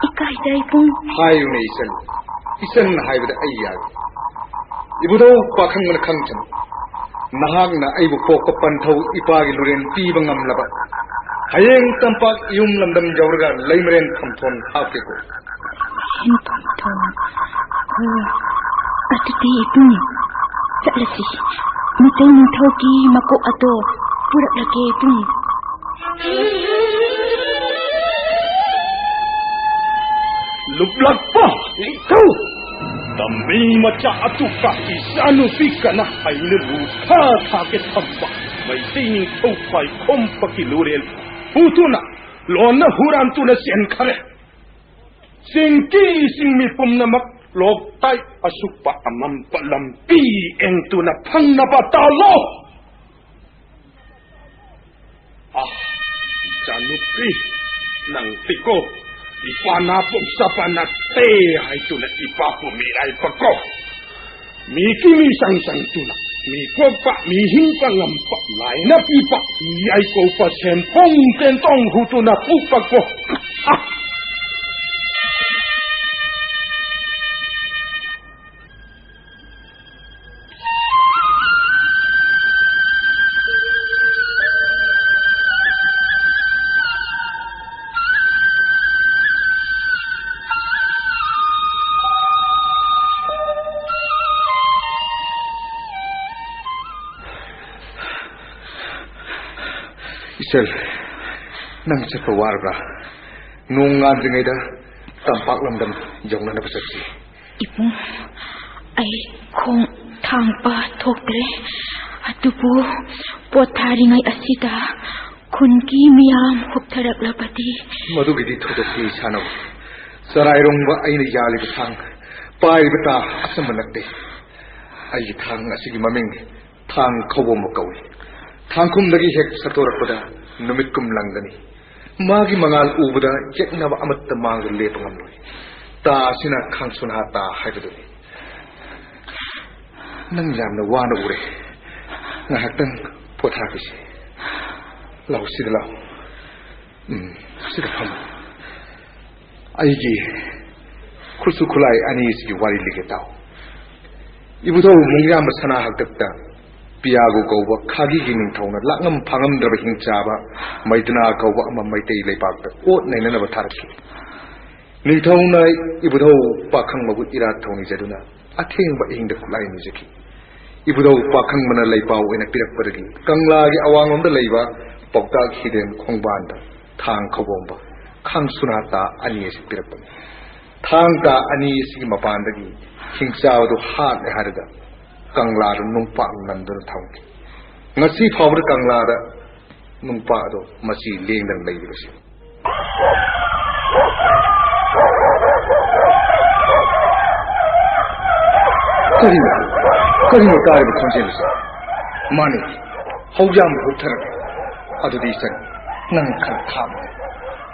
ꯏꯀꯥꯏꯗ ꯏꯕꯨꯡ꯫ ꯍꯥꯏꯌꯨꯅꯦ ꯏꯆꯟ, ꯏꯆꯟꯅ ꯍꯥꯏꯕꯗ ꯑꯩ ꯌꯥꯒꯦ꯫ ꯏꯕꯨꯙꯧ ꯄꯥꯈꯪꯕꯅ ꯈꯪꯁꯅꯨ꯫ ꯅꯍꯥꯛꯅ ꯑꯩꯕꯨ ꯄꯣꯛꯄ ꯄꯟꯊꯧ ꯏꯄꯥꯒꯤ ꯂꯨꯔꯦꯟ ꯄꯤꯕ ꯉꯝꯂꯕ ꯍꯌꯦꯡ ꯇꯝꯄꯥꯛ ꯌꯨꯝ ꯂꯝꯗꯝ ꯌꯧꯔꯒ ꯂꯩꯃꯔꯦꯟ ꯐꯝꯊꯣꯟ ꯍꯥꯞꯀꯦꯀꯣ꯫ ꯂꯩꯃꯔꯦꯟ ꯐꯝꯊꯣꯟ? ꯑꯣ, ꯑꯗꯨꯗꯤ ꯏꯕꯨꯡ, ꯆꯠꯂꯁꯤ꯫ ꯃꯩꯇꯩ ꯅꯤꯡꯊꯧꯒꯤ ꯃꯀꯣꯛ ꯑꯗꯣ ꯄꯨꯔꯛꯂꯒꯦ ꯏꯕꯨꯡ꯫ ꯂꯨꯞꯂꯛꯄ ꯅꯤꯡꯊꯧ! ꯇꯝꯕꯤ ꯃꯆꯥ ꯑꯇꯨꯞꯄ ꯏꯆꯥꯅꯨꯄꯤ ꯀꯅꯥ ꯍꯥꯏꯅ ꯂꯨꯈꯥ ꯊꯥꯒꯦ ꯊꯝꯕ ꯃꯩꯇꯩ ꯅꯤꯡꯊꯧ ꯄꯥꯏꯈꯣꯝꯕꯒꯤ ꯂꯨꯔꯦꯜ ꯍꯨꯗꯨꯅ ꯂꯣꯟꯅ ꯍꯨꯔꯥꯟꯗꯨꯅ ꯆꯦꯟꯈꯔꯦ꯫ ꯆꯤꯡꯀꯤ ꯆꯤꯡꯃꯤ ꯄꯨꯝꯅꯃꯛ ꯂꯣꯛꯇꯥꯏ ꯑꯁꯨꯛꯄ ꯑꯃꯝꯕ ꯂꯝꯕꯤ ꯌꯦꯡꯗꯨꯅ ꯐꯪꯅꯕ ꯇꯥꯜꯂꯣ꯫ ꯑꯥ, ꯏꯆꯥꯅꯨꯄꯤ, ꯅꯪ ꯄꯤꯛꯀꯣ, ꯏꯄꯥꯅ ꯄꯣꯛꯆꯕ ꯅꯠꯇꯦ ꯍꯥꯏꯗꯨꯅ ꯏꯄꯥꯕꯨ ꯃꯤꯔꯥꯏꯕꯀꯣ꯫ ꯃꯤꯒꯤ ꯃꯤꯆꯪ ꯆꯪꯗꯨꯅ ꯃꯤ ꯀꯣꯛꯄ, ꯃꯤ ꯍꯤꯡꯕ ꯉꯝꯕ, ꯂꯥꯏꯅ ꯄꯤꯕ ꯏꯌꯥꯏ ꯀꯧꯕ ꯁꯦꯟꯐꯣꯡ ꯇꯦꯟꯇꯣꯡ ꯍꯨꯗꯨꯅ ꯄꯨꯕꯀꯣ꯫ ꯑꯥ! ꯏꯆꯜ, ꯅꯪ ꯆꯠꯄ ꯋꯥꯔꯕ꯭ꯔꯥ? ꯅꯣꯡ ꯉꯥꯟꯗ꯭ꯔꯤꯉꯩꯗ ꯇꯝꯄꯥꯛ ꯂꯝꯗꯝ ꯌꯧꯅꯅꯕ ꯆꯠꯁꯤ꯫ ꯏꯕꯨꯡ, ꯑꯩ ꯈꯣꯡ ꯊꯥꯡꯕ ꯊꯣꯛꯇ꯭ꯔꯦ, ꯑꯗꯨꯕꯨ ꯄꯣꯊꯥꯔꯤꯉꯩ ꯑꯁꯤꯗ ꯈꯨꯟꯒꯤ ꯃꯤꯌꯥꯝ ꯍꯨꯞꯊꯔꯛꯂꯕꯗꯤ꯫ ꯃꯗꯨꯒꯤꯗꯤ ꯊꯣꯏꯗꯣꯛꯄ ꯁꯥꯟꯅꯧ꯫ ꯆꯔꯥꯏꯔꯣꯡꯕ ꯑꯩꯅ ꯌꯥꯜꯂꯤꯕ ꯊꯥꯡ, ꯄꯥꯏꯔꯤꯕ ꯇꯥ ꯑꯆꯝꯕ ꯅꯠꯇꯦ꯫ ꯑꯩꯒꯤ ꯊꯥꯡ ꯑꯁꯤꯒꯤ ꯃꯃꯤꯡ ꯊꯥꯡ ꯈꯧꯕꯣꯝꯕ ꯀꯧꯏ꯫ ꯊꯥꯡꯈꯨꯝꯗꯒꯤ ꯍꯦꯛ ꯁꯠꯇꯣꯔꯛꯄꯗ ꯅꯨꯃꯤꯠꯀꯨꯝ ꯂꯪꯒꯅꯤ꯫ ꯃꯥꯒꯤ ꯃꯉꯥꯜ ꯎꯕꯗ ꯌꯦꯛꯅꯕ ꯑꯃꯠꯇ ꯃꯥꯡꯗ ꯂꯦꯞꯄ ꯉꯝꯂꯣꯏ꯫ ꯇꯥ ꯑꯁꯤꯅ ꯈꯥꯡꯁꯨꯅꯥ ꯇꯥ ꯍꯥꯏꯕꯗꯨꯅꯤ꯫ ꯅꯪ ꯌꯥꯝꯅ ꯋꯥꯅ ꯎꯔꯦ꯫ ꯉꯥꯏꯍꯥꯛꯇꯪ ꯄꯣꯊꯥꯈꯤꯁꯤ꯫ ꯂꯥꯎ, ꯁꯤꯗ ꯂꯥꯎ꯫ ꯎꯝ, ꯁꯤꯗ ꯐꯝꯃꯨ꯫ ꯑꯩꯒꯤ ꯈꯨꯠꯁꯨ ꯈꯨꯠꯂꯥꯏ ꯑꯅꯤꯁꯤꯒꯤ ꯋꯥꯔꯤ ꯂꯤꯒꯦ ꯇꯥꯎ꯫ ꯏꯕꯨꯙꯧ ꯃꯨꯡꯌꯥꯝꯕ ꯁꯅꯥ ꯍꯥꯛꯇꯛꯇ ꯄꯤꯌꯥꯒꯨ ꯀꯧꯕ ꯈꯥꯒꯤꯒꯤ ꯅꯤꯡꯊꯧꯅ ꯂꯥꯛꯉꯝ ꯐꯥꯉꯝꯗ꯭ꯔꯕ ꯍꯤꯡꯆꯥꯕ ꯃꯩꯗꯅꯥ ꯀꯧꯕ ꯑꯃ ꯃꯩꯇꯩ ꯂꯩꯕꯥꯛꯇ ꯑꯣꯠ ꯅꯩꯅꯅꯕ ꯊꯥꯔꯛꯈꯤ꯫ ꯅꯤꯡꯊꯧꯅ ꯏꯕꯨꯙꯧ ꯄꯥꯈꯪꯕꯕꯨ ꯏꯔꯥꯠ ꯊꯧꯅꯤꯖꯗꯨꯅ ꯑꯊꯦꯡꯕ ꯑꯍꯤꯡꯗ ꯈꯨꯠꯂꯥꯏ ꯅꯤꯖꯈꯤ꯫ ꯏꯕꯨꯙꯧ ꯄꯥꯈꯪꯕꯅ ꯂꯩꯄꯥꯎ ꯑꯣꯏꯅ ꯄꯤꯔꯛꯄꯗꯒꯤ ꯀꯪꯂꯥꯒꯤ ꯑꯋꯥꯡꯂꯣꯝꯗ ꯂꯩꯕ ꯄꯥꯎꯇꯥꯛ ꯍꯤꯗꯦꯟ ꯈꯣꯡꯕꯥꯟꯗ ꯊꯥꯡ ꯈꯧꯕꯣꯝꯕ ꯈꯥꯡ ꯁꯨꯅꯥꯇꯥ ꯑꯅꯤ ꯑꯁꯤ ꯄꯤꯔꯛꯄꯅꯤ꯫ ꯊꯥꯡ ꯇꯥ ꯑꯅꯤ ꯑꯁꯤꯒꯤ ꯃꯄꯥꯟꯗꯒꯤ ꯍꯤꯡꯆꯥꯕꯗꯨ ꯍꯥꯠꯂꯦ ꯍꯥꯏꯔꯒ ꯀꯪꯂꯥꯗ ꯅꯨꯡꯄꯥꯛ ꯅꯟꯗꯨꯅ ꯊꯝꯈꯤ꯫ ꯉꯁꯤ ꯐꯥꯎꯕꯗ ꯀꯪꯂꯥꯗ ꯅꯨꯡꯄꯥꯛ ꯑꯗꯨ ꯃꯆꯤ ꯂꯦꯡꯗꯅ ꯂꯩꯔꯤꯕꯁꯤ꯫ ꯀꯔꯤꯅꯣ? ꯀꯔꯤꯅꯣ ꯇꯥꯔꯤꯕ ꯈꯣꯟꯖꯦꯜ ꯑꯁꯤ? ꯃꯥꯅꯤ, ꯍꯧꯌꯥꯝ ꯍꯨꯠꯊꯔꯒꯦ꯫ ꯑꯗꯨꯗꯤ ꯏꯆꯟ, ꯅꯪ ꯈꯔ ꯈꯥꯡꯉꯨ꯫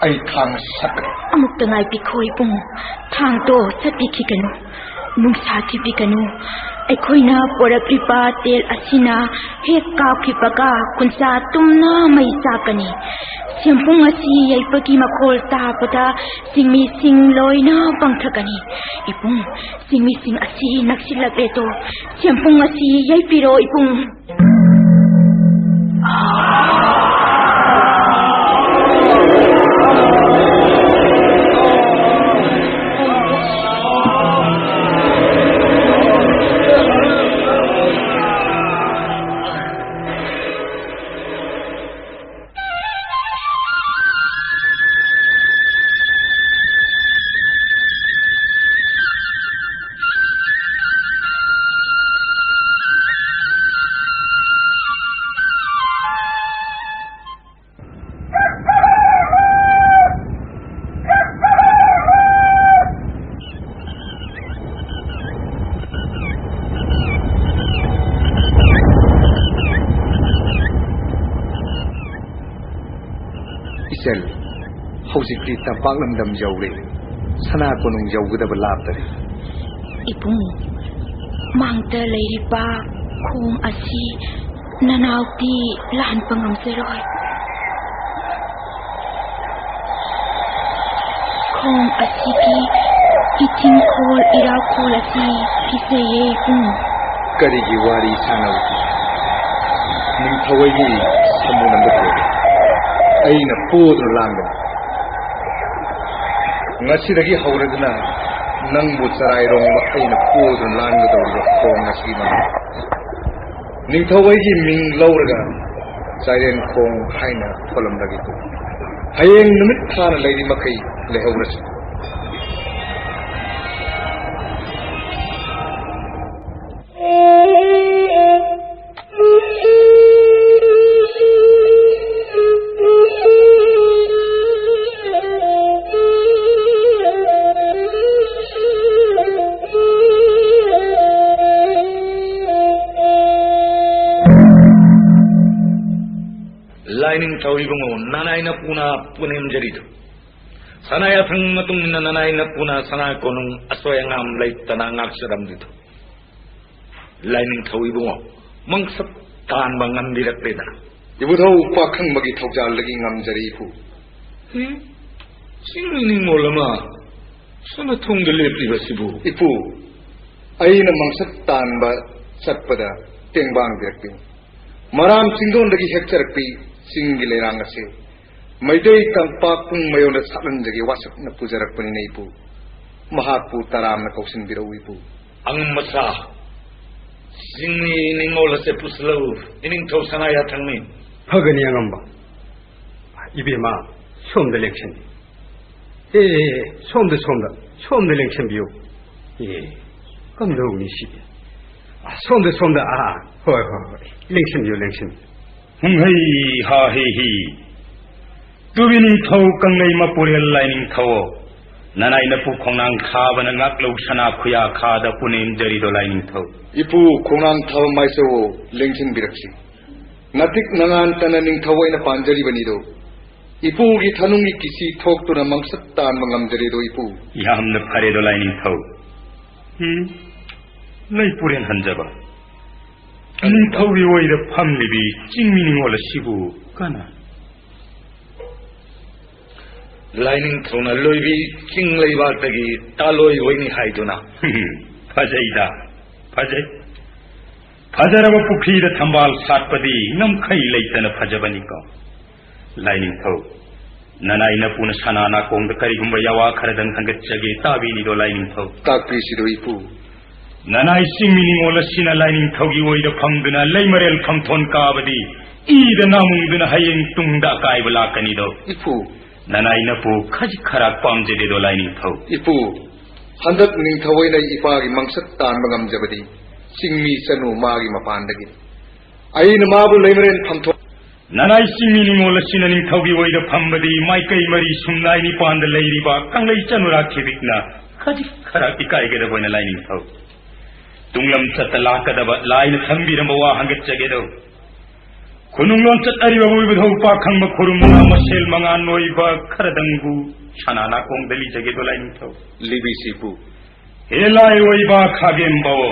ꯑꯩ ꯊꯥꯡ ꯑꯁꯤ ꯁꯠꯀꯅꯤ꯫ ꯑꯃꯨꯛꯇ ꯉꯥꯏꯕꯤꯈꯣ ꯏꯕꯨꯡ, ꯊꯥꯡꯗꯣ ꯁꯠꯄꯤꯈꯤꯒꯅꯨ, ꯅꯨꯡꯁꯥ ꯊꯤꯕꯤꯒꯅꯨ꯫ ꯑꯩꯈꯣꯏꯅ ꯄꯣꯔꯛꯂꯤꯕ ꯇꯦꯜ ꯑꯁꯤꯅ ꯍꯦꯛ ꯀꯥꯞꯈꯤꯕꯒ ꯀꯨꯟꯖꯥ ꯇꯨꯝꯅ ꯃꯩ ꯆꯥꯛꯀꯅꯤ꯫ ꯁꯦꯝꯄꯨꯡ ꯑꯁꯤ ꯌꯩꯕꯒꯤ ꯃꯈꯣꯜ ꯇꯥꯕꯗ ꯁꯤꯡꯃꯤꯁꯤꯡ ꯂꯣꯏꯅ ꯄꯪꯊꯒꯅꯤ꯫ ꯏꯕꯨꯡ, ꯁꯤꯡꯃꯤꯁꯤꯡ ꯑꯁꯤ ꯅꯛꯁꯤꯜꯂꯛꯂꯦꯗꯣ꯫ ꯁꯦꯝꯄꯨꯡ ꯑꯁꯤ ꯌꯩꯕꯤꯔꯣ ꯏꯕꯨꯡ꯫ ꯏꯆꯜ, ꯍꯧꯖꯤꯛꯇꯤ ꯇꯝꯄꯥꯛ ꯂꯝꯗꯝ ꯌꯧꯔꯦ꯫ ꯁꯅꯥ ꯀꯣꯅꯨꯡ ꯌꯧꯒꯗꯕ ꯂꯥꯞꯇꯔꯦ꯫ ꯏꯕꯨꯡ, ꯃꯥꯡꯗ ꯂꯩꯔꯤꯕ ꯈꯣꯡ ꯑꯁꯤ ꯅꯅꯥꯎꯗꯤ ꯂꯥꯟꯕ ꯉꯝꯖꯔꯣꯏ꯫ ꯈꯣꯡ ꯑꯁꯤꯒꯤ ꯏꯊꯤꯡꯈꯣꯜ ꯏꯔꯥꯈꯣꯜ ꯑꯁꯤ ꯀꯤꯖꯩꯌꯦ ꯏꯕꯨꯡ꯫ ꯀꯔꯤꯒꯤ ꯋꯥꯔꯤ ꯁꯥꯟꯅꯕ? ꯅꯤꯡꯊꯧ ꯑꯩꯒꯤ ꯁꯃꯨ ꯅꯝꯕ ꯊꯣꯛꯑꯦ꯫ ꯑꯩꯅ ꯄꯣꯗꯨꯅ ꯂꯥꯟꯒꯅꯤ꯫ ꯉꯁꯤꯗꯒꯤ ꯍꯧꯔꯗꯨꯅ ꯅꯪꯕꯨ ꯆꯔꯥꯏꯔꯣꯡꯕ ꯑꯩꯅ ꯄꯣꯗꯨꯅ ꯂꯥꯟꯒꯗꯧꯔꯤꯕ ꯈꯣꯡ ꯑꯁꯤꯒꯤ ꯃꯃꯤꯡ ꯅꯤꯡꯊꯧ ꯑꯩꯒꯤ ꯃꯤꯡ ꯂꯧꯔꯒ ꯆꯥꯏꯔꯦꯟ ꯈꯣꯡ ꯍꯥꯏꯅ ꯊꯣꯜꯂꯝꯂꯒꯦ꯫ ꯍꯌꯦꯡ ꯅꯨꯃꯤꯠ ꯊꯥꯅ ꯂꯩꯔꯤ ꯃꯈꯩ ꯂꯩꯍꯧꯔꯁꯤ꯫ ꯂꯥꯏꯅꯤꯡꯊꯧ ꯏꯕꯨꯡꯉꯣ, ꯅꯅꯥꯏ ꯅꯄꯨꯅ ꯄꯨꯅꯦꯝꯖꯔꯤꯗꯨ꯫ ꯁꯅꯥ ꯌꯥꯊꯪ ꯃꯇꯨꯡ ꯏꯟꯅ ꯅꯅꯥꯏ ꯅꯄꯨꯅ ꯁꯅꯥ ꯀꯣꯅꯨꯡ ꯑꯁꯣꯏ ꯑꯉꯥꯝ ꯂꯩꯇꯅ ꯉꯥꯛꯆꯔꯝꯂꯤꯗꯨ꯫ ꯂꯥꯏꯅꯤꯡꯊꯧ ꯏꯕꯨꯡꯉꯣ, ꯃꯪꯁꯠ ꯇꯥꯟꯕ ꯉꯝꯕꯤꯔꯛꯂꯦꯗꯅ꯫ ꯏꯕꯨꯙꯧ ꯄꯥꯈꯪꯕꯒꯤ ꯊꯧꯖꯥꯜꯗꯒꯤ ꯉꯝꯖꯔꯦ ꯏꯄꯨ꯫ ꯍꯦ? ꯆꯤꯡꯃꯤ ꯅꯤꯡꯉꯣꯜ ꯑꯃ ꯁꯅꯥꯊꯣꯡꯗ ꯂꯦꯞꯂꯤꯕꯁꯤꯕꯨ? ꯏꯄꯨ, ꯑꯩꯅ ꯃꯪꯁꯠ ꯇꯥꯟꯕ ꯆꯠꯄꯗ ꯇꯦꯡꯕꯥꯡꯕꯤꯔꯛꯄꯤꯅꯤ꯫ ꯃꯔꯥꯝ ꯆꯤꯡꯗꯣꯟꯗꯒꯤ ꯍꯦꯛꯆꯔꯛꯄꯤ ꯆꯤꯡꯒꯤ ꯂꯩꯔꯥꯡ ꯑꯁꯤ ꯃꯩꯇꯩ ꯇꯝꯄꯥꯛ ꯄꯨꯡ ꯃꯌꯣꯟꯗ ꯁꯥꯠꯍꯟꯖꯒꯦ ꯋꯥꯁꯛꯅ ꯄꯨꯖꯔꯛꯄꯅꯤꯅ ꯏꯄꯨ꯫ ꯃꯍꯥꯛꯄꯨ ꯇꯔꯥꯝꯅ ꯀꯧꯁꯤꯟꯕꯤꯔꯛꯎ ꯏꯄꯨ꯫ ꯑꯉꯝ ꯃꯆꯥ, ꯆꯤꯡꯃꯤ ꯅꯤꯡꯉꯣꯜ ꯑꯁꯦ ꯄꯨꯁꯤꯜꯂꯛꯎ꯫ ꯏꯅꯤꯡꯊꯧ ꯁꯅꯥ ꯌꯥꯊꯪꯅꯤ꯫ ꯐꯒꯅꯤ ꯑꯉꯝꯕ꯫ ꯏꯕꯦꯝꯃ, ꯁꯣꯝꯗ ꯂꯦꯡꯁꯤꯟꯕꯤꯌꯨ꯫ ꯑꯦ, ꯑꯦ, ꯑꯦ, ꯁꯣꯝꯗ, ꯁꯣꯝꯗ, ꯁꯣꯝꯗ ꯂꯦꯡꯁꯤꯟꯕꯤꯌꯨ꯫ ꯑꯦ, ꯀꯝꯗꯧꯅꯤ ꯁꯤꯗꯤ? ꯑ, ꯁꯣꯝꯗ, ꯁꯣꯝꯗ, ꯑꯥ, ꯍꯣꯏ, ꯍꯣꯏ, ꯍꯣꯏ, ꯂꯦꯡꯁꯤꯟꯕꯤꯌꯨ, ꯂꯦꯡꯁꯤꯟꯕꯤꯌꯨ꯫ ꯍꯨꯝꯍꯩ ꯍꯥ ꯍꯤ ꯍꯤ꯫ ꯇꯨꯕꯤ ꯅꯤꯡꯊꯧ ꯀꯪꯂꯩ ꯃꯄꯨꯔꯦꯜ ꯂꯥꯏꯅꯤꯡꯊꯧ, ꯅꯅꯥꯏ ꯅꯄꯨ ꯈꯣꯡꯅꯥꯡ ꯊꯥꯕꯅ ꯉꯥꯛꯂꯧ ꯁꯅꯥ ꯈꯨꯌꯥ ꯈꯥꯗ ꯄꯨꯅꯦꯝꯖꯔꯤꯗꯣ ꯂꯥꯏꯅꯤꯡꯊꯧ꯫ ꯏꯄꯨ ꯈꯣꯡꯅꯥꯡ ꯊꯥꯕ ꯃꯥꯏꯆꯧ ꯂꯦꯡꯁꯤꯟꯕꯤꯔꯛꯁꯤ꯫ ꯅꯇꯤꯛ ꯅꯉꯥꯟꯇꯅ ꯅꯤꯡꯊꯧ ꯑꯩꯅ ꯄꯥꯟꯖꯔꯤꯕꯅꯤꯗꯣ꯫ ꯏꯄꯨꯒꯤ ꯊꯅꯨꯡꯒꯤ ꯀꯤꯁꯤ ꯊꯣꯛꯇꯨꯅ ꯃꯪꯁꯠ ꯇꯥꯟꯕ ꯉꯝꯖꯔꯦꯗꯣ ꯏꯄꯨ꯫ ꯌꯥꯝꯅ ꯐꯔꯦꯗꯣ ꯂꯥꯏꯅꯤꯡꯊꯧ꯫ ꯎꯝ, ꯂꯩꯄꯨꯔꯦꯟ ꯍꯟꯖꯕ꯫ ꯅꯤꯡꯊꯧꯒꯤ ꯑꯣꯏꯗ ꯐꯝꯂꯤꯕꯤ ꯆꯤꯡꯃꯤ ꯅꯤꯡꯉꯣꯜ ꯑꯁꯤꯕꯨ ꯀꯅꯥ? ꯂꯥꯏꯅꯤꯡꯊꯧꯅ ꯂꯣꯏꯕꯤ ꯆꯤꯡ ꯂꯩꯕꯥꯛꯇꯒꯤ ꯇꯥꯂꯣꯏ ꯑꯣꯏꯅꯤ ꯍꯥꯏꯗꯨꯅ꯫ ꯐꯖꯩꯗ, ꯐꯖꯩ꯫ ꯐꯖꯔꯕ ꯄꯨꯈ꯭ꯔꯤꯗ ꯊꯝꯕꯥꯜ ꯁꯥꯠꯄꯗꯤ ꯉꯝꯈꯩ ꯂꯩꯇꯅ ꯐꯖꯕꯅꯤꯀꯣ꯫ ꯂꯥꯏꯅꯤꯡꯊꯧ, ꯅꯅꯥꯏ ꯅꯄꯨꯅ ꯁꯅꯥ ꯅꯥꯀꯣꯡꯗ ꯀꯔꯤꯒꯨꯝꯕ ꯌꯥꯋꯥ ꯈꯔꯗꯪ ꯊꯥꯡꯒꯠꯆꯒꯦ, ꯇꯥꯕꯤꯅꯤꯗꯣ ꯂꯥꯏꯅꯤꯡꯊꯧ? ꯇꯥꯛꯄꯤꯁꯤꯗꯣ ꯏꯄꯨ꯫ ꯅꯅꯥꯏ ꯆꯤꯡꯃꯤ ꯅꯤꯡꯉꯣꯜ ꯑꯁꯤꯅ ꯂꯥꯏꯅꯤꯡꯊꯧꯒꯤ ꯑꯣꯏꯗ ꯐꯝꯗꯨꯅ ꯂꯩꯃꯔꯦꯜ ꯐꯝꯊꯣꯟ ꯀꯥꯕꯗꯤ ꯏꯗ ꯅꯥꯃꯨꯡꯗꯨꯅ ꯍꯌꯦꯡ ꯇꯨꯡꯗ ꯑꯀꯥꯏꯕ ꯂꯥꯛꯀꯅꯤꯗꯣ꯫ ꯏꯄꯨ꯫ ꯅꯅꯥꯏ ꯅꯄꯨ ꯈꯖꯤꯛ ꯈꯔꯥꯛ ꯄꯥꯝꯖꯗꯦꯗꯣ ꯂꯥꯏꯅꯤꯡꯊꯧ? ꯏꯄꯨ, ꯍꯟꯗꯛ ꯅꯤꯡꯊꯧ ꯑꯩꯅ ꯏꯄꯥꯒꯤ ꯃꯪꯁꯠ ꯇꯥꯟꯕ ꯉꯝꯖꯕꯗꯤ ꯆꯤꯡꯃꯤ ꯆꯅꯨ ꯃꯥꯒꯤ ꯃꯄꯥꯟꯗꯒꯤꯅꯤ꯫ ꯑꯩꯅ ꯃꯥꯕꯨ ꯂꯩꯃꯔꯦꯟ ꯐꯝꯊꯣꯛ ꯅꯅꯥꯏ ꯆꯤꯡꯃꯤ ꯅꯤꯡꯉꯣꯜ ꯑꯁꯤꯅ ꯅꯤꯡꯊꯧꯒꯤ ꯑꯣꯏꯗ ꯐꯝꯕꯗꯤ ꯃꯥꯏꯀꯩ ꯃꯔꯤ ꯁꯨꯝꯅꯥꯏ ꯅꯤꯄꯥꯟꯗ ꯂꯩꯔꯤꯕ ꯀꯪꯂꯩ ꯆꯅꯨꯔꯥ ꯈꯤꯕꯤꯛꯅ ꯈꯖꯤꯛ ꯈꯔ ꯏꯀꯥꯏꯒꯗꯕ ꯑꯣꯏꯅ ꯂꯥꯏꯅꯤꯡꯊꯧ꯫ ꯇꯨꯡꯂꯝ ꯆꯠꯇ ꯂꯥꯛꯀꯗꯕ ꯂꯥꯏꯅ ꯊꯝꯕꯤꯔꯝꯕ ꯋꯥ ꯍꯪꯒꯠꯆꯒꯦꯗꯧ꯫ ꯈꯨꯅꯨꯡ ꯂꯣꯟꯆꯠ ꯑꯔꯤꯕ ꯃꯣꯏꯕꯨ ꯊꯧ ꯄꯥꯛ ꯈꯪꯕ ꯈꯨꯔꯨꯝꯅ ꯃꯁꯦꯜ ꯃꯉꯥꯟ ꯑꯣꯏꯕ ꯈꯔꯗꯪꯕꯨ ꯁꯅꯥ ꯅꯥꯀꯣꯡꯗ ꯂꯤꯖꯒꯦꯗꯣ ꯂꯥꯏꯅꯤꯡꯊꯧ꯫ ꯂꯤꯕꯤꯁꯤꯕꯨ꯫ ꯍꯦ ꯂꯥꯏ ꯑꯣꯏꯕ ꯈꯥꯒꯦꯝꯕꯥꯎ,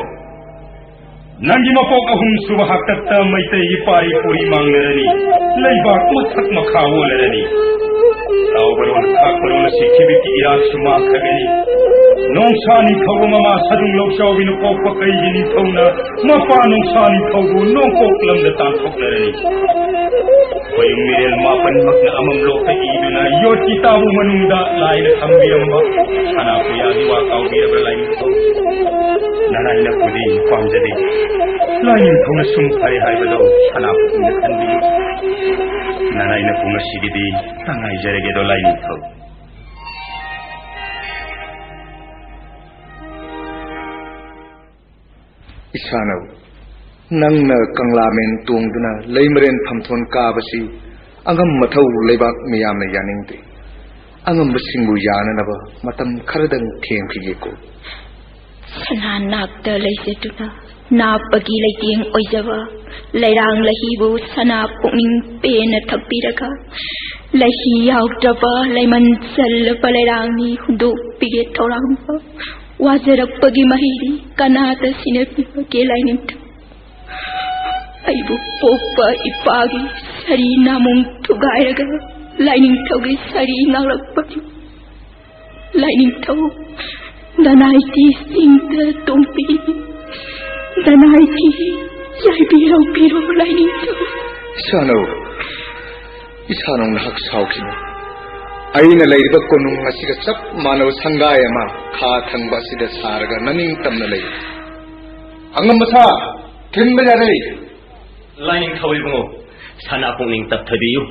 ꯅꯪꯒꯤ ꯃꯄꯣꯛ ꯑꯍꯨꯝ ꯁꯨꯕ ꯍꯥꯛꯇꯛꯇ ꯃꯩꯇꯩꯒꯤ ꯄꯥꯔꯤ ꯄꯨꯔꯤ ꯃꯥꯡꯂꯔꯅꯤ, ꯂꯩꯕꯥꯛ ꯃꯊꯛ ꯃꯈꯥ ꯑꯣꯜꯂꯔꯅꯤ꯫ ꯇꯥꯎꯕꯔꯣꯜ ꯈꯥꯛꯄꯔꯣꯜ ꯑꯁꯤ ꯊꯤꯕꯤꯛꯀꯤ ꯏꯔꯥꯠꯁꯨ ꯃꯥꯡꯈ꯭ꯔꯒꯅꯤ꯫ ꯅꯣꯡꯁꯥ ꯅꯤꯡꯊꯧꯕ ꯃꯃꯥ ꯁꯗꯨꯡ ꯂꯧꯆꯥꯎꯕꯤꯅ ꯄꯣꯛꯄ ꯀꯩꯒꯤ ꯅꯤꯡꯊꯧꯅ ꯃꯄꯥ ꯅꯣꯡꯁꯥ ꯅꯤꯡꯊꯧꯕꯨ ꯅꯣꯡꯄꯣꯛ ꯂꯝꯗ ꯇꯥꯟꯊꯣꯛꯂꯔꯅꯤ꯫ ꯈꯣꯌꯨꯝ ꯃꯤꯔꯦꯜ ꯃꯥꯄꯟꯃꯛꯅ ꯑꯃꯝꯂꯣꯛꯇ ꯏꯗꯨꯅ ꯌꯣꯠꯀꯤ ꯇꯥꯕꯨ ꯃꯅꯨꯡꯗ ꯂꯥꯏꯅ ꯊꯝꯕꯤꯔꯝꯕ ꯁꯅꯥ ꯄꯨꯌꯥꯒꯤ ꯋꯥ ꯀꯥꯎꯕꯤꯔꯕ꯭ꯔꯥ ꯂꯥꯏꯅꯤꯡꯊꯧ? ꯅꯅꯥꯏꯅ ꯄꯨꯗꯤ ꯄꯥꯝꯖꯗꯦ꯫ ꯂꯥꯏꯅꯤꯡꯊꯧꯅ ꯁꯨꯝ ꯐꯔꯦ ꯍꯥꯏꯕꯗꯣ ꯁꯅꯥ ꯄꯨꯈꯨꯝꯗ ꯈꯟꯕꯤꯌꯨ꯫ ꯅꯅꯥꯏꯅ ꯄꯨ ꯉꯁꯤꯒꯤꯗꯤ ꯇꯉꯥꯏꯖꯔꯒꯦꯗꯣ ꯂꯥꯏꯅꯤꯡꯊꯧ꯫ ꯏꯁꯥꯅꯧ, ꯅꯪꯅ ꯀꯪꯂꯥꯃꯦꯟ ꯇꯣꯡꯗꯨꯅ ꯂꯩꯃꯔꯦꯟ ꯐꯝꯊꯣꯟ ꯀꯥꯕꯁꯤ ꯑꯉꯝ ꯃꯊꯧ ꯂꯩꯕꯥꯛ ꯃꯤꯌꯥꯝꯅ ꯌꯥꯅꯤꯡꯗꯦ꯫ ꯑꯉꯝꯕꯁꯤꯡꯕꯨ ꯌꯥꯅꯅꯕ ꯃꯇꯝ ꯈꯔꯗꯪ ꯊꯦꯝꯈꯤꯒꯦꯀꯣ꯫ ꯁꯅꯥ ꯅꯥꯞꯇ ꯂꯩꯖꯗꯨꯅ ꯅꯥꯞꯄꯒꯤ ꯂꯩꯇꯦꯡ ꯑꯣꯏꯖꯕ ꯂꯩꯔꯥꯡ ꯂꯍꯤꯕꯨ ꯁꯅꯥ ꯄꯨꯛꯅꯤꯡ ꯄꯦꯟꯅ ꯊꯛꯄꯤꯔꯒ ꯂꯍꯤ ꯌꯥꯎꯗ꯭ꯔꯕ ꯂꯩꯃꯟ ꯆꯜꯂꯕ ꯂꯩꯔꯥꯡꯅꯤ ꯍꯨꯟꯗꯣꯛꯄꯤꯒꯦ ꯊꯧꯔꯥꯡꯕ꯫ ꯋꯥꯖꯔꯛꯄꯒꯤ ꯃꯍꯩꯗꯤ ꯀꯅꯥꯗ ꯁꯤꯟꯅꯕꯤꯕꯒꯦ ꯂꯥꯏꯅꯤꯡꯊꯧ? ꯑꯩꯕꯨ ꯄꯣꯛꯄ ꯏꯄꯥꯒꯤ ꯁꯔꯤ ꯅꯥꯃꯨꯡ ꯊꯨꯒꯥꯏꯔꯒ ꯂꯥꯏꯅꯤꯡꯊꯧꯒꯤ ꯁꯔꯤ ꯉꯥꯛꯂꯛꯄꯒꯤ ꯂꯥꯏꯅꯤꯡꯊꯧ, ꯅꯅꯥꯏꯇꯤ ꯆꯤꯡꯗ ꯇꯣꯡꯕꯤ, ꯅꯅꯥꯏꯇꯤ ꯌꯥꯏꯕꯤꯔꯧꯕꯤꯔꯣ ꯂꯥꯏꯅꯤꯡꯊꯧ꯫ ꯏꯁꯥꯅꯧ, ꯏꯁꯥꯅꯧ ꯅꯍꯥꯛ ꯁꯥꯎꯈꯤꯅꯨ꯫ ꯑꯩꯅ ꯂꯩꯔꯤꯕ ꯀꯣꯅꯨꯡ ꯑꯁꯤꯒ ꯆꯞ ꯃꯥꯟꯅꯕ ꯁꯪꯒꯥꯏ ꯑꯃ ꯈꯥ ꯊꯪꯕ ꯑꯁꯤꯗ ꯁꯥꯔꯒ ꯅꯅꯤꯡ ꯇꯝꯅ ꯂꯩ꯫ ꯑꯉꯝꯕ ꯁꯥ, ꯊꯤꯟꯕ ꯌꯥꯔꯦ꯫ ꯂꯥꯏꯅꯤꯡꯊꯧ ꯏꯕꯨꯡꯉꯣ, ꯁꯅꯥ ꯄꯨꯛꯅꯤꯡ ꯇꯞꯊꯕꯤꯌꯨ꯫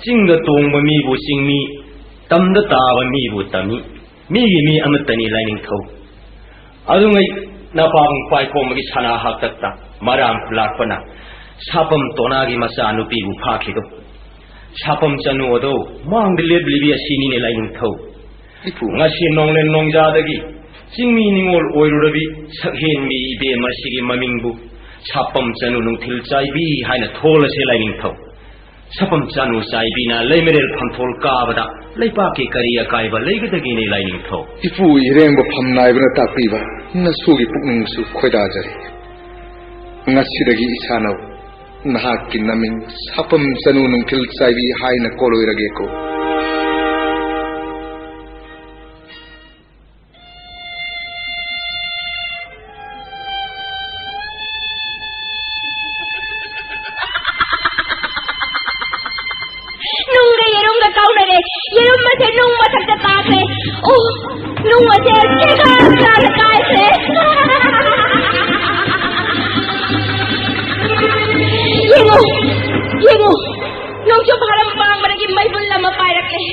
ꯆꯤꯡꯗ ꯇꯣꯡꯕ ꯃꯤꯕꯨ ꯆꯤꯡꯃꯤ, ꯇꯝꯗ ꯇꯥꯕ ꯃꯤꯕꯨ ꯇꯝꯃꯤ, ꯃꯤꯒꯤ ꯃꯤ ꯑꯃꯠꯇꯅꯤ ꯂꯥꯏꯅꯤꯡꯊꯧ꯫ ꯑꯗꯨꯉꯩ ꯅꯄꯥꯕꯨꯡ ꯄꯥꯏꯈꯣꯝꯕꯒꯤ ꯁꯅꯥ ꯍꯥꯛꯇꯛꯇ ꯃꯔꯥꯝ ꯈꯨꯂꯥꯛꯄꯅ ꯁꯥꯄꯝ ꯇꯣꯅꯥꯒꯤ ꯃꯆꯥ ꯅꯨꯄꯤꯕꯨ ꯐꯥꯈꯤꯗꯣ꯫ ꯁꯥꯄꯝ ꯆꯅꯨ ꯑꯗꯣ ꯃꯥꯡꯗ ꯂꯦꯞꯂꯤꯕꯤ ꯑꯁꯤꯅꯤꯅꯦ ꯂꯥꯏꯅꯤꯡꯊꯧ꯫ ꯏꯄꯨ꯫ ꯉꯁꯤ ꯅꯣꯡꯂꯦꯟ ꯅꯣꯡꯖꯥꯗꯒꯤ ꯆꯤꯡꯃꯤ ꯅꯤꯉꯣꯜ ꯑꯣꯏꯔꯨꯔꯕꯤ ꯁꯛꯍꯦꯟꯕꯤ ꯏꯕꯦꯝ ꯑꯁꯤꯒꯤ ꯃꯃꯤꯡꯕꯨ ꯁꯥꯄꯝ ꯆꯅꯨ ꯅꯨꯡꯊꯤꯜ ꯆꯥꯏꯕꯤ ꯍꯥꯏꯅ ꯊꯣꯜꯂꯁꯦ ꯂꯥꯏꯅꯤꯡꯊꯧ꯫ ꯁꯥꯄꯝ ꯆꯅꯨ ꯆꯥꯏꯕꯤꯅ ꯂꯩꯃꯔꯦꯜ ꯐꯝꯊꯣꯜ ꯀꯥꯕꯗ ꯂꯩꯄꯥꯛꯀꯤ ꯀꯔꯤ ꯑꯀꯥꯏꯕ ꯂꯩꯒꯗꯒꯦꯅꯦ ꯂꯥꯏꯅꯤꯡꯊꯧ? ꯏꯄꯨ ꯏꯔꯦꯡꯕ ꯐꯝ ꯅꯥꯏꯕꯅ ꯇꯥꯛꯄꯤꯕ ꯅꯁꯨꯒꯤ ꯄꯨꯛꯅꯤꯡꯁꯨ ꯈꯣꯏꯗꯥꯖꯔꯤ꯫ ꯉꯁꯤꯗꯒꯤ ꯏꯁꯥꯅ ꯅꯍꯥꯛꯀꯤ ꯅꯃꯤꯡ ꯁꯥꯄꯝ ꯆꯅꯨ ꯅꯨꯡꯊꯤꯜ ꯆꯥꯏꯕꯤ ꯍꯥꯏꯅ ꯀꯣꯜꯂꯣꯏꯔꯒꯦꯀꯣ꯫ ꯅꯨꯡꯒ ꯌꯦꯔꯨꯝꯒ ꯀꯥꯎꯅꯔꯦ꯫ ꯌꯦꯔꯨꯝ ꯑꯁꯦ ꯅꯨꯡ ꯃꯊꯛꯇ ꯇꯥꯈ꯭ꯔꯦ꯫ ꯑꯣ, ꯅꯨꯡ ꯑꯁꯦ ꯆꯦꯒꯥ ꯆꯥꯔ ꯀꯥꯏꯈ꯭ꯔꯦ꯫ ꯌꯦꯡꯉꯨ, ꯌꯦꯡꯉꯨ, ꯅꯣꯡꯆꯨꯞ ꯍꯥꯔꯝ ꯄꯥꯡꯕꯗꯒꯤ ꯃꯩꯕꯨꯜ ꯑꯃ ꯄꯥꯏꯔꯛꯂꯦ꯫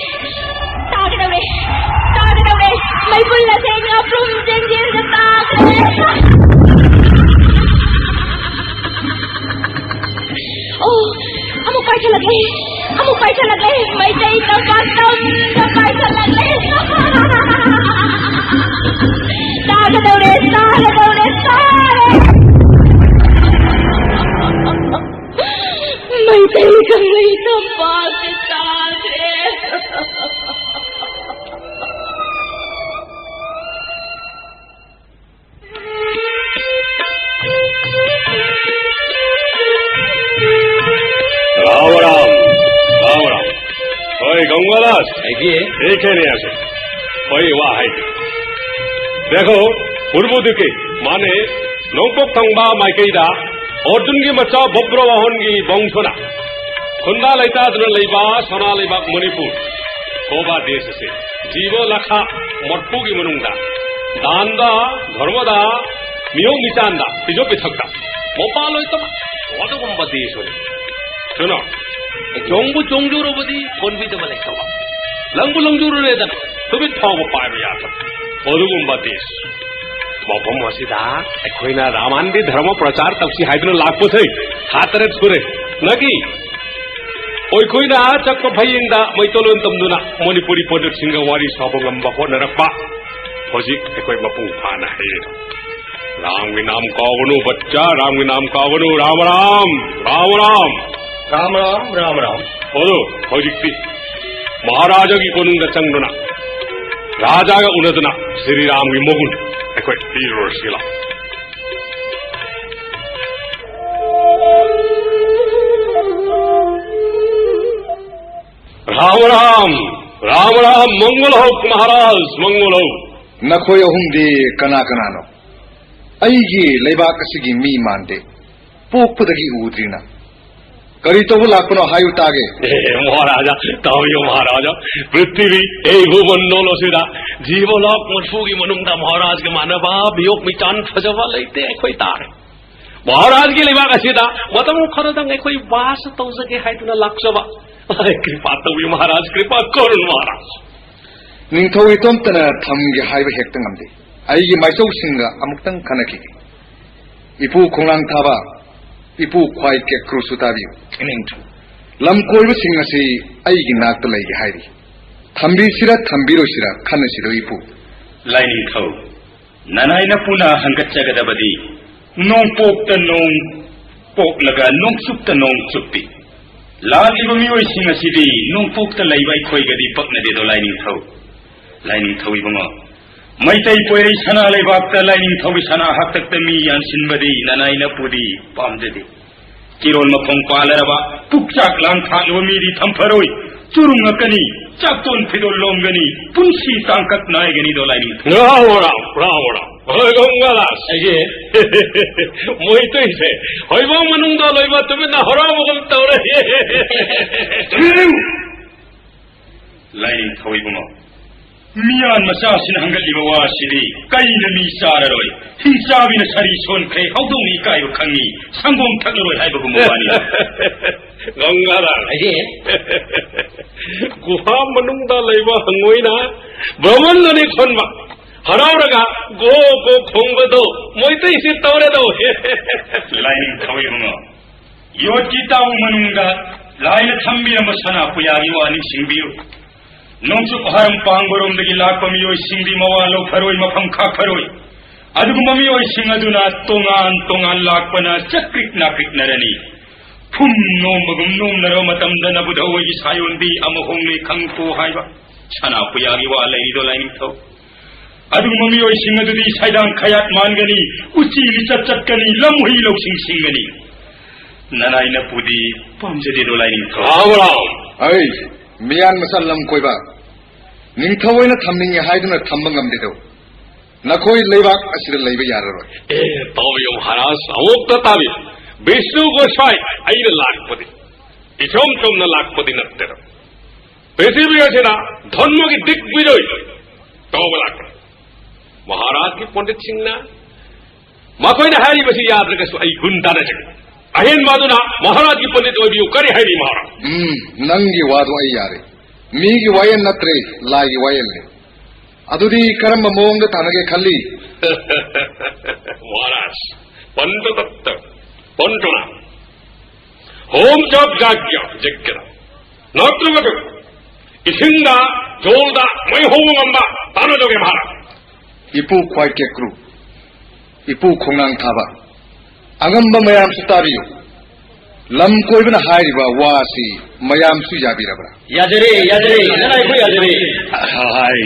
ꯇꯥꯒꯗꯧꯔꯦ, ꯇꯥꯒꯗꯧꯔꯦ꯫ ꯃꯩꯕꯨꯜ ꯑꯁꯦ ꯉꯥꯄ꯭ꯔꯨꯝ ꯆꯦꯟꯖꯦꯜꯗ ꯇꯥꯈ꯭ꯔꯦ꯫ ꯑꯣ, ꯑꯃꯨꯛ ꯄꯥꯏꯁꯜꯂꯛꯂꯦ, ꯑꯃꯨꯛ ꯄꯥꯏꯁꯜꯂꯛꯂꯦ꯫ ꯃꯩꯇꯩ ꯇꯝꯄꯥꯛ ꯇꯝꯗ ꯄꯥꯏꯁꯜꯂꯛꯂꯦ꯫ ꯇꯥꯒꯗꯧꯔꯦ, ꯇꯥꯒꯗꯧꯔꯦ, ꯇꯥꯔꯦ꯫ ꯃꯩꯇꯩ ꯀꯪꯂꯩ ꯇꯝꯄꯥꯛꯁꯦ ꯇꯥꯈ꯭ꯔꯦ꯫ राम राम, राम राम। ओए गंगादास, देखिए। देखे नहीं ऐसे। कोई वाह है। देखो, पूर्व दिखे, माने ꯅꯣꯡꯄꯣꯛ ꯊꯪꯕ ꯃꯥꯏꯀꯩꯗ ꯑꯔꯖꯨꯟꯒꯤ ꯃꯆꯥ ꯕꯕ꯭ꯔꯋꯥꯍꯟꯒꯤ ꯕꯣꯡꯁꯣꯅ ꯈꯨꯟꯗꯥ ꯂꯩꯇꯥꯗꯨꯅ ꯂꯩꯕ ꯁꯅꯥ ꯂꯩꯕꯥꯛ ꯃꯅꯤꯄꯨꯔ ꯀꯧꯕ ꯗꯦꯁ ꯑꯁꯤ ꯖꯤꯕ ꯂꯥꯈ ꯃꯔꯐꯨꯒꯤ ꯃꯅꯨꯡꯗ ꯗꯥꯟꯗ, ꯙꯔꯃꯗ, ꯃꯤꯑꯣꯡ ꯃꯤꯆꯥꯟꯗ, ꯐꯤꯖꯣꯜ ꯄꯤꯊꯛꯇ ꯃꯄꯥꯟ ꯂꯣꯏ ꯇꯝꯕ ꯑꯗꯨꯒꯨꯝꯕ ꯗꯦꯁ ꯑꯣꯏ꯫ ꯀꯩꯅꯣ, ꯆꯣꯡꯕꯨ ꯆꯣꯡꯖꯨꯔꯕꯗꯤ ꯀꯣꯟꯕꯤꯗꯕ ꯂꯩꯇꯕ, ꯂꯪꯕꯨ ꯂꯪꯖꯨꯔꯨꯔꯦꯗꯅ ꯇꯨꯃꯤꯠ ꯐꯥꯎꯕ ꯄꯥꯏꯕ ꯌꯥꯗꯕ ꯑꯗꯨꯒꯨꯝꯕ ꯗꯦꯁ꯫ ꯃꯐꯝ ꯑꯁꯤꯗ ꯑꯩꯈꯣꯏꯅ ꯔꯥꯃꯥꯟꯗꯤ ꯙꯔꯃ ꯄ꯭ꯔꯆꯥꯔ ꯇꯧꯁꯤ ꯍꯥꯏꯗꯨꯅ ꯂꯥꯛꯄꯁꯦ ꯊꯥ ꯇꯔꯦꯠ ꯁꯨꯔꯦ꯫ ꯅꯒꯤ ꯑꯩꯈꯣꯏꯅ ꯆꯠꯄ ꯐꯌꯦꯡꯗ ꯃꯩꯇꯣꯂꯣꯟ ꯇꯝꯗꯨꯅ ꯃꯅꯤꯄꯨꯔꯤ ꯄꯣꯠꯂꯨꯞꯁꯤꯡꯒ ꯋꯥꯔꯤ ꯁꯥꯕ ꯉꯝꯕ ꯍꯣꯠꯅꯔꯛꯄ ꯍꯧꯖꯤꯛ ꯑꯩꯈꯣꯏ ꯃꯄꯨꯡ ꯐꯥꯅ ꯍꯩꯔꯦ꯫ ꯔꯥꯝꯒꯤ ꯅꯥꯝ ꯀꯥꯎꯒꯅꯨ, ꯕꯠꯆꯥ, ꯔꯥꯝꯒꯤ ꯅꯥꯝ ꯀꯥꯎꯒꯅꯨ꯫ ꯔꯥꯝ ꯔꯥꯝ, ꯔꯥꯝ ꯔꯥꯝ꯫ ꯔꯥꯝ ꯔꯥꯝ, ꯔꯥꯝ ꯔꯥꯝ꯫ ꯑꯗꯨ ꯍꯧꯖꯤꯛꯇꯤ ꯃꯍꯥꯔꯥꯖꯥꯒꯤ ꯀꯣꯅꯨꯡꯗ ꯆꯪꯗꯨꯅ ꯔꯥꯖꯥꯒ ꯎꯅꯗꯨꯅ ꯁ꯭ꯔꯤ ꯔꯥꯝꯒꯤ ꯃꯒꯨꯟ ꯑꯩꯈꯣꯏ ꯄꯤꯔꯨꯔꯁꯤ ꯂꯥꯎ꯫ ꯔꯥꯝ ꯔꯥꯝ, ꯔꯥꯝ ꯔꯥꯝ, ꯃꯪꯒꯣꯜ ꯍꯧ ꯃꯍꯥꯔꯥꯖ, ꯃꯪꯒꯣꯜ ꯍꯧ꯫ ꯅꯈꯣꯏ ꯑꯍꯨꯝꯗꯤ ꯀꯅꯥ ꯀꯅꯥꯅꯣ? ꯑꯩꯒꯤ ꯂꯩꯕꯥꯛ ꯑꯁꯤꯒꯤ ꯃꯤ ꯃꯥꯟꯗꯦ, ꯄꯣꯛꯄꯗꯒꯤ ꯎꯗ꯭ꯔꯤꯅ꯫ ꯀꯔꯤ ꯇꯧꯕ ꯂꯥꯛꯄꯅꯣ ꯍꯥꯏꯌꯨ ꯇꯥꯒꯦ꯫ ꯑꯦ, ꯃꯍꯥꯔꯥꯖꯥ, ꯇꯥꯕꯤꯌꯨ ꯃꯍꯥꯔꯥꯖꯥ, ꯄ꯭ꯔꯤꯊꯤꯕꯤ ꯑꯩ ꯚꯨꯕꯟꯗꯣꯜ ꯑꯁꯤꯗ ꯖꯤꯕ ꯂꯥꯈ ꯃꯔꯐꯨꯒꯤ ꯃꯅꯨꯡꯗ ꯃꯍꯥꯔꯥꯖꯒ ꯃꯥꯟꯅꯕ ꯃꯤꯑꯣꯛ ꯃꯤꯆꯥꯟ ꯐꯖꯕ ꯂꯩꯇꯦ ꯑꯩꯈꯣꯏ ꯇꯥꯔꯦ꯫ ꯃꯍꯥꯔꯥꯖꯒꯤ ꯂꯩꯕꯥꯛ ꯑꯁꯤꯗ ꯃꯇꯝ ꯈꯔꯗꯪ ꯑꯩꯈꯣꯏ ꯕꯥꯁ ꯇꯧꯖꯒꯦ ꯍꯥꯏꯗꯨꯅ ꯂꯥꯛꯆꯕ꯫ ꯀ꯭ꯔꯤꯄꯥ ꯇꯧꯕꯤꯌꯨ ꯃꯍꯥꯔꯥꯖ, ꯀ꯭ꯔꯤꯄꯥ ꯀꯔꯨꯟ ꯃꯍꯥꯔꯥꯖ꯫ ꯅꯤꯡꯊꯧ ꯏꯇꯣꯝꯇꯅ ꯊꯝꯒꯦ ꯍꯥꯏꯕ ꯍꯦꯛꯇ ꯉꯝꯗꯦ꯫ ꯑꯩꯒꯤ ꯃꯥꯏꯆꯧꯁꯤꯡꯒ ꯑꯃꯨꯛꯇꯪ ꯈꯟꯅꯈꯤꯒꯦ꯫ ꯏꯄꯨ ꯈꯣꯡꯅꯥꯡ ꯊꯥꯕ, ꯏꯄꯨ ꯈ꯭ꯋꯥꯏ ꯀꯦꯀ꯭ꯔꯨꯁꯨ ꯇꯥꯕꯤꯌꯨ꯫ ꯅꯤꯡꯊꯧ꯫ ꯂꯝ ꯀꯣꯏꯕꯁꯤꯡ ꯑꯁꯤ ꯑꯩꯒꯤ ꯅꯥꯛꯇ ꯂꯩꯒꯦ ꯍꯥꯏꯔꯤ꯫ ꯊꯝꯕꯤꯁꯤꯔ ꯊꯝꯕꯤꯔꯣꯏꯁꯤꯔ ꯈꯟꯅꯁꯤꯔꯣ ꯏꯄꯨ? ꯂꯥꯏꯅꯤꯡꯊꯧ, ꯅꯅꯥꯏ ꯅꯄꯨꯅ ꯍꯪꯒꯠꯆꯒꯗꯕꯗꯤ ꯅꯣꯡꯄꯣꯛꯇ ꯅꯣꯡ ꯄꯣꯛꯂꯒ ꯅꯣꯡꯆꯨꯞꯇ ꯅꯣꯡ ꯆꯨꯞꯄꯤ꯫ ꯂꯥꯛꯂꯤꯕ ꯃꯤꯑꯣꯏꯁꯤꯡ ꯑꯁꯤꯗꯤ ꯅꯣꯡꯄꯣꯛꯇ ꯂꯩꯕ ꯑꯩꯈꯣꯏꯒꯗꯤ ꯄꯛꯅꯗꯦꯗꯣ ꯂꯥꯏꯅꯤꯡꯊꯧ꯫ ꯂꯥꯏꯅꯤꯡꯊꯧ ꯏꯕꯨꯡꯉꯣ, ꯃꯩꯇꯩ ꯄꯣꯏꯔꯩ ꯁꯅꯥ ꯂꯩꯕꯥꯛꯇ ꯂꯥꯏꯅꯤꯡꯊꯧꯒꯤ ꯁꯅꯥ ꯍꯥꯛꯇꯛꯇ ꯃꯤ ꯌꯥꯟꯁꯤꯟꯕꯗꯤ ꯅꯅꯥꯏ ꯅꯄꯨꯗꯤ ꯄꯥꯝꯖꯗꯦ꯫ ꯀꯤꯔꯣꯜ ꯃꯈꯣꯡ ꯄꯥꯜꯂꯔꯕ ꯄꯨꯛꯆꯥꯛ ꯂꯥꯡ ꯊꯥꯛꯂꯕ ꯃꯤꯗꯤ ꯊꯝꯐꯔꯣꯏ꯫ ꯆꯨꯔꯨꯡꯉꯛꯀꯅꯤ, ꯆꯥꯛꯇꯣꯟ ꯐꯤꯗꯣꯜ ꯂꯣꯝꯒꯅꯤ, ꯄꯨꯟꯁꯤ ꯇꯥꯡꯀꯛ ꯅꯥꯏꯒꯅꯤꯗꯣ ꯂꯥꯏꯅꯤꯡꯊꯧ꯫ ꯔꯥꯎ ꯔꯥꯎ, ꯔꯥꯎ ꯔꯥꯎ꯫ ꯍꯣꯏ, ꯒꯪꯒꯥꯗꯥꯁ꯫ ꯑꯩꯁꯦ ꯃꯣꯏꯇꯩꯁꯦ ꯍꯣꯏꯕꯣꯡ ꯃꯅꯨꯡꯗ ꯂꯣꯏꯕ ꯇꯨꯃꯤꯟꯅ ꯍꯣꯔꯥꯎꯕꯒꯨꯝ ꯇꯧꯔꯦ꯫ ꯂꯥꯏꯅꯤꯡꯊꯧ ꯏꯕꯨꯡꯉꯣ, ꯃꯤꯌꯥꯟ ꯃꯆꯥꯁꯤꯅ ꯍꯪꯒꯠꯂꯤꯕ ꯋꯥꯁꯤꯗꯤ ꯀꯩꯅ ꯃꯤ ꯆꯥꯔꯔꯣꯏ, ꯍꯤꯡꯆꯥꯕꯤꯅ ꯁꯥꯔꯤ ꯁꯣꯟꯈ꯭ꯔꯦ, ꯍꯧꯗꯣꯡꯅ ꯏꯀꯥꯏꯕ ꯈꯪꯉꯤ, ꯁꯪꯒꯣꯝ ꯊꯛꯂꯔꯣꯏ ꯍꯥꯏꯕꯒꯨꯝꯕ ꯋꯥꯅꯤ꯫ ꯒꯪꯒꯥꯗꯥꯁ꯫ ꯑꯩꯁꯦ ꯒꯨꯍꯥ ꯃꯅꯨꯡꯗ ꯂꯩꯕ ꯍꯪꯉꯣꯏꯅ ꯕ꯭ꯔꯍꯃꯟꯗꯨꯅꯤ ꯈꯣꯟꯕ ꯍꯔꯥꯎꯔꯒ ꯒꯣ ꯒꯣ ꯈꯣꯡꯕꯗꯣ ꯃꯣꯏꯇꯩꯁꯤ ꯇꯧꯔꯦꯗꯣ꯫ ꯂꯥꯏꯅꯤꯡꯊꯧ ꯏꯕꯨꯡꯉꯣ, ꯌꯣꯠꯀꯤ ꯇꯥꯎ ꯃꯅꯨꯡꯗ ꯂꯥꯏꯅ ꯊꯝꯕꯤꯔꯝꯕ ꯁꯅꯥ ꯄꯨꯌꯥꯒꯤ ꯋꯥ ꯅꯤꯡꯁꯤꯡꯕꯤꯌꯨ꯫ ꯅꯣꯡꯆꯨꯞ ꯍꯔꯝ ꯄꯥꯡꯕꯔꯣꯝꯗꯒꯤ ꯂꯥꯛꯄ ꯃꯤꯑꯣꯏꯁꯤꯡꯗꯤ ꯃꯋꯥ ꯂꯧꯈꯔꯣꯏ, ꯃꯐꯝ ꯈꯥꯛꯈꯔꯣꯏ꯫ ꯑꯗꯨꯒꯨꯝꯕ ꯃꯤꯑꯣꯏꯁꯤꯡ ꯑꯗꯨꯅ ꯇꯣꯉꯥꯟ ꯇꯣꯉꯥꯟ ꯂꯥꯛꯄꯅ ꯆꯀ꯭ꯔꯤꯛ ꯅꯥꯀ꯭ꯔꯤꯛꯅꯔꯅꯤ꯫ ꯐꯨꯝ ꯅꯣꯝꯕꯒꯨꯝ ꯅꯣꯝꯅꯔꯕ ꯃꯇꯝꯗ ꯅꯕꯨꯙꯧ ꯑꯩꯒꯤ ꯁꯥꯌꯣꯟꯗꯤ ꯑꯃ ꯍꯣꯡꯂꯦ ꯈꯪꯀꯣ ꯍꯥꯏꯕ ꯁꯅꯥ ꯈꯨꯌꯥꯒꯤ ꯋꯥ ꯂꯩꯔꯤꯗꯣ ꯂꯥꯏꯅꯤꯡꯊꯧ꯫ ꯑꯗꯨꯒꯨꯝꯕ ꯃꯤꯑꯣꯏꯁꯤꯡ ꯑꯗꯨꯗꯤ ꯁꯥꯏꯗꯥꯡ ꯈꯌꯥꯠ ꯃꯥꯟꯒꯅꯤ, ꯎꯆꯤ ꯂꯤꯆꯠ ꯆꯠꯀꯅꯤ, ꯂꯝꯍꯨꯏ ꯂꯧꯁꯤꯡ ꯁꯤꯡꯒꯅꯤ꯫ ꯅꯅꯥꯏ ꯅꯄꯨꯗꯤ ꯄꯥꯝꯖꯗꯦꯗꯣ ꯂꯥꯏꯅꯤꯡꯊꯧ꯫ ꯔꯥꯝ ꯔꯥꯝ꯫ ꯑꯩ ꯃꯤꯌꯥꯟ ꯃꯆꯥ ꯂꯝ ꯀꯣꯏꯕ ꯅꯤꯡꯊꯧ ꯑꯣꯏꯅ ꯊꯝꯅꯤꯡꯉꯤ ꯍꯥꯏꯗꯨꯅ ꯊꯝꯕ ꯉꯝꯗꯦꯗꯣ꯫ ꯅꯈꯣꯏ ꯂꯩꯕꯥꯛ ꯑꯁꯤꯗ ꯂꯩꯕ ꯌꯥꯔꯔꯣꯏ꯫ ꯑꯦ, ꯇꯥꯕꯤꯌꯨ ꯃꯍꯥꯔꯥꯖ, ꯑꯃꯨꯛꯇ ꯇꯥꯕꯤꯌꯨ꯫ ꯕꯤꯁꯅꯨ ꯒꯣꯁꯥꯏ ꯑꯩꯅ ꯂꯥꯛꯄꯗꯤ ꯏꯆꯝ ꯆꯝꯅ ꯂꯥꯛꯄꯗꯤ ꯅꯠꯇꯦꯗ꯫ ꯄ꯭ꯔꯤꯊꯤꯕꯤ ꯑꯁꯤꯗ ꯙꯔꯃꯒꯤ ꯗꯤꯒꯕꯤꯖꯣꯏ ꯇꯧꯕ ꯂꯥꯛꯄꯅꯤ꯫ ꯃꯍꯥꯔꯥꯖꯀꯤ ꯄꯟꯗꯤꯠꯁꯤꯡꯅ ꯃꯈꯣꯏꯅ ꯍꯥꯏꯔꯤꯕꯁꯤ ꯌꯥꯗ꯭ꯔꯒꯁꯨ ꯑꯩ ꯒꯨꯟ ꯇꯥꯟꯅꯖꯒꯦ꯫ ꯑꯍꯦꯟꯕ ꯑꯗꯨꯅ ꯃꯍꯥꯔꯥꯖꯀꯤ ꯄꯟꯗꯤꯠ ꯑꯣꯏꯕꯤꯌꯨ꯫ ꯀꯔꯤ ꯍꯥꯏꯔꯤ ꯃꯍꯥꯔꯥꯖ? ꯎꯝ, ꯅꯪꯒꯤ ꯋꯥꯗꯣ ꯑꯩ ꯌꯥꯔꯦ꯫ ꯃꯤꯒꯤ ꯋꯥꯌꯦꯜ ꯅꯠꯇ꯭ꯔꯦ, ꯂꯥꯏꯒꯤ ꯋꯥꯌꯦꯜꯅꯤ꯫ ꯑꯗꯨꯗꯤ ꯀꯔꯝꯕ ꯃꯑꯣꯡꯗ ꯇꯥꯟꯅꯒꯦ ꯈꯜꯂꯤ? ꯃꯍꯥꯔꯥꯖ, ꯄꯟꯗ ꯇꯠꯇ, ꯄꯟꯗꯨꯅ ꯍꯣꯝ ꯖꯣꯕ ꯖꯥꯒ꯭ꯌ ꯖꯒ꯭ꯌꯗ ꯅꯠꯇ꯭ꯔꯒ ꯏꯁꯤꯡꯗ, ꯖꯣꯜꯗ ꯃꯩ ꯍꯧꯕ ꯉꯝꯕ ꯇꯥꯟꯅꯗꯧꯒꯦ ꯃꯍꯥꯔꯥꯖ꯫ ꯏꯄꯨ ꯈ꯭ꯋꯥꯏ ꯀꯦꯀ꯭ꯔꯨ, ꯏꯄꯨ ꯈꯣꯡꯅꯥꯡ ꯊꯥꯕ, ꯑꯉꯝꯕ ꯃꯌꯥꯝꯁꯨ ꯇꯥꯕꯤꯌꯨ꯫ ꯂꯝ ꯀꯣꯏꯕꯅ ꯍꯥꯏꯔꯤꯕ ꯋꯥꯁꯤ ꯃꯌꯥꯝꯁꯨ ꯌꯥꯕꯤꯔꯕ꯭ꯔꯥ? ꯌꯥꯖꯔꯦ, ꯌꯥꯖꯔꯦ, ꯅꯅꯥꯏ ꯑꯩꯈꯣꯏ ꯌꯥꯖꯔꯦ꯫ ꯍꯥꯏ,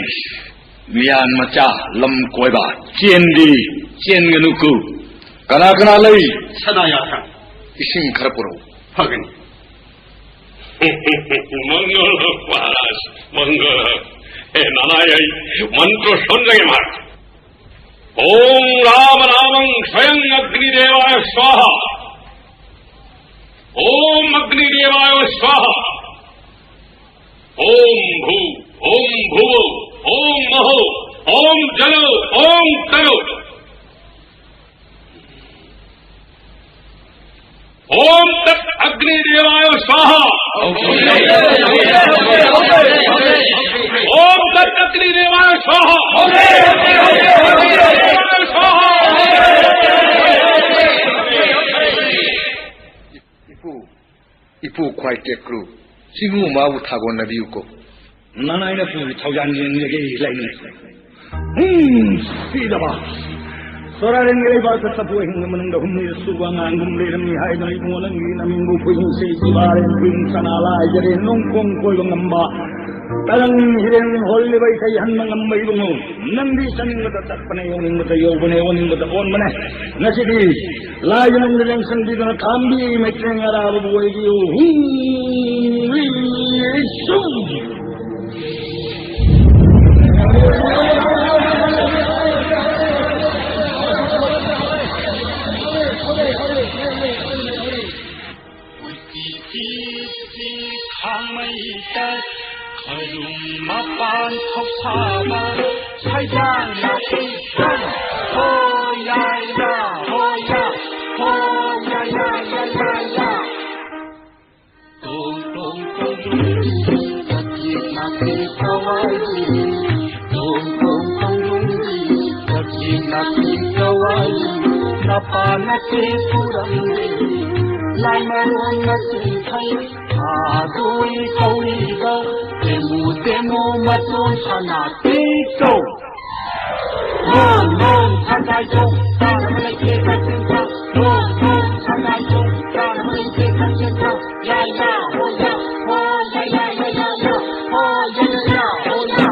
ꯃꯤꯌꯥꯟ ꯃꯆꯥ ꯂꯝ ꯀꯣꯏꯕ, ꯆꯦꯟꯗꯤ ꯆꯦꯟꯒꯅꯨꯀꯨ꯫ ꯀꯅꯥ ꯀꯅꯥ ꯂꯩ? ꯁꯅꯥ ꯌꯥꯈ꯭ꯔ꯫ ꯏꯁꯤꯡ ꯈꯔ ꯄꯨꯔꯛꯎ꯫ ꯐꯒꯅꯤ꯫ ꯃꯪꯒꯣꯜ ꯃꯍꯥꯔꯥꯖ, ꯃꯪꯒꯣꯜ꯫ ꯑꯦ, ꯅꯅꯥꯏ ꯑꯩ ꯃꯟꯇ꯭ꯔ ꯁꯣꯟꯖꯒꯦ ꯃꯍꯥꯔꯥꯖ꯫ ॐ राम नामं स्वयं अग्निदेवाय स्वाहा। ॐ अग्निदेवाय स्वाहा। ॐ भू, ॐ भुवो, ॐ महो, ॐ जलो, ॐ तरो। ॐ तत् अग्निदेवाय स्वाहा। ॐ तत् अग्निदेवाय स्वाहा। स्वाहा। ꯏꯄꯨ, ꯏꯄꯨ ꯈ꯭ꯋꯥꯏ ꯀꯦꯀ꯭ꯔꯨ, ꯁꯤꯕꯨ ꯃꯥꯕꯨ ꯊꯥꯒꯣꯟꯅꯕꯤꯌꯨꯀꯣ꯫ ꯅꯅꯥꯏꯅ ꯄꯨꯔꯤ ꯊꯧꯖꯥꯟ ꯌꯦꯡꯂꯒꯦ ꯂꯩꯅꯤ꯫ ꯎꯝ, ꯁꯤꯗꯕ꯫ ꯁꯣꯔꯥꯔꯦꯟꯒꯤ ꯂꯩꯕꯥꯛꯇ ꯆꯐꯨ ꯑꯍꯤꯡꯕ ꯃꯅꯨꯡꯗ ꯍꯨꯝꯅꯤꯗ ꯁꯨꯕ ꯑꯉꯥꯡꯒꯨꯝ ꯂꯩꯔꯝꯃꯤ ꯍꯥꯏꯗꯅ ꯏꯕꯨꯡꯉꯣ ꯅꯪꯒꯤ ꯅꯃꯤꯡꯕꯨ ꯈꯨꯍꯤꯡꯁꯦ ꯏꯕꯥꯔꯦꯟ ꯈꯨꯍꯤꯡ ꯁꯅꯥ ꯂꯥꯏꯖꯔꯦ ꯅꯣꯡꯄꯣꯡ ꯀꯣꯏꯕ ꯉꯝꯕ ꯇꯔꯪ ꯍꯤꯔꯦꯟ ꯍꯣꯜꯂꯤꯕ ꯏꯁꯩ ꯍꯟꯕ ꯉꯝꯕ ꯏꯕꯨꯡꯉꯣ ꯅꯪꯗꯤ ꯆꯠꯅꯤꯡꯕꯗ ꯆꯠꯄꯅꯦ ꯑꯣꯟꯅꯤꯡꯕꯗ ꯌꯧꯕꯅꯦ ꯑꯣꯟꯅꯤꯡꯕꯗ ꯑꯣꯟꯕꯅꯦ꯫ ꯉꯁꯤꯗꯤ ꯂꯥꯏꯒꯤ ꯅꯨꯡꯗ ꯂꯦꯡꯁꯟꯕꯤꯗꯨꯅ ꯊꯥꯝꯕꯤ ꯃꯩꯇ꯭ꯔꯦꯟ ꯑꯔꯥꯕꯕꯨ ꯑꯣꯏꯕꯤꯌꯨ꯫ ꯍꯨꯝ! ꯈꯥꯡꯃꯩꯇ ꯈꯔꯨꯡ ꯃꯄꯥꯟ ꯊꯧꯁꯥꯕ ꯁꯩꯗꯥꯡ ꯅꯥꯄꯤ ꯁꯪ꯫ ꯍꯣ ꯌꯥꯏ ꯌꯥ, ꯍꯣ ꯌꯥ, ꯍꯣ ꯌꯥ ꯌꯥ ꯌꯥ ꯌꯥ ꯌꯥ꯫ ꯇꯣꯡ ꯇꯣꯡ ꯇꯣꯡ ꯇꯣꯡ ꯆꯠꯈꯤ ꯅꯥꯄꯤ ꯊꯋꯥꯏ꯫ ꯇꯣꯡ ꯇꯣꯡ ꯇꯣꯡ ꯇꯣꯡ ꯆꯠꯈꯤ ꯅꯥꯄꯤ ꯊꯋꯥꯏ꯫ ꯅꯄꯥ ꯅꯆꯦ ꯄꯨꯔꯝꯃꯤ ꯂꯥꯏ ꯃꯔꯣꯟ ꯃꯆꯨ ꯐꯩ꯫ ꯊꯥꯗꯣꯏ ꯀꯧꯏꯕ ꯇꯦꯃꯨ ꯇꯦꯃꯨ ꯃꯇꯣꯟ ꯁꯅꯥ ꯇꯦꯡꯀꯧ꯫ ꯅꯣꯡ ꯅꯣꯡ ꯁꯉꯥꯏ ꯆꯣꯡ ꯆꯥꯅꯕ ꯂꯩꯇꯦ ꯀꯛꯆꯤꯡꯗ꯫ ꯅꯣꯡ ꯅꯣꯡ ꯁꯉꯥꯏ ꯆꯣꯡ ꯆꯥꯅꯕ ꯂꯩꯇꯦ ꯀꯛꯆꯤꯡꯗ꯫ ꯌꯥ ꯌꯥ ꯍꯣ ꯌꯥ ꯍꯣ ꯌꯥ ꯌꯥ ꯌꯥ ꯌꯥ ꯌꯥ ꯍꯣ ꯌꯥ ꯌꯥ ꯌꯥ ꯍꯣ ꯌꯥ꯫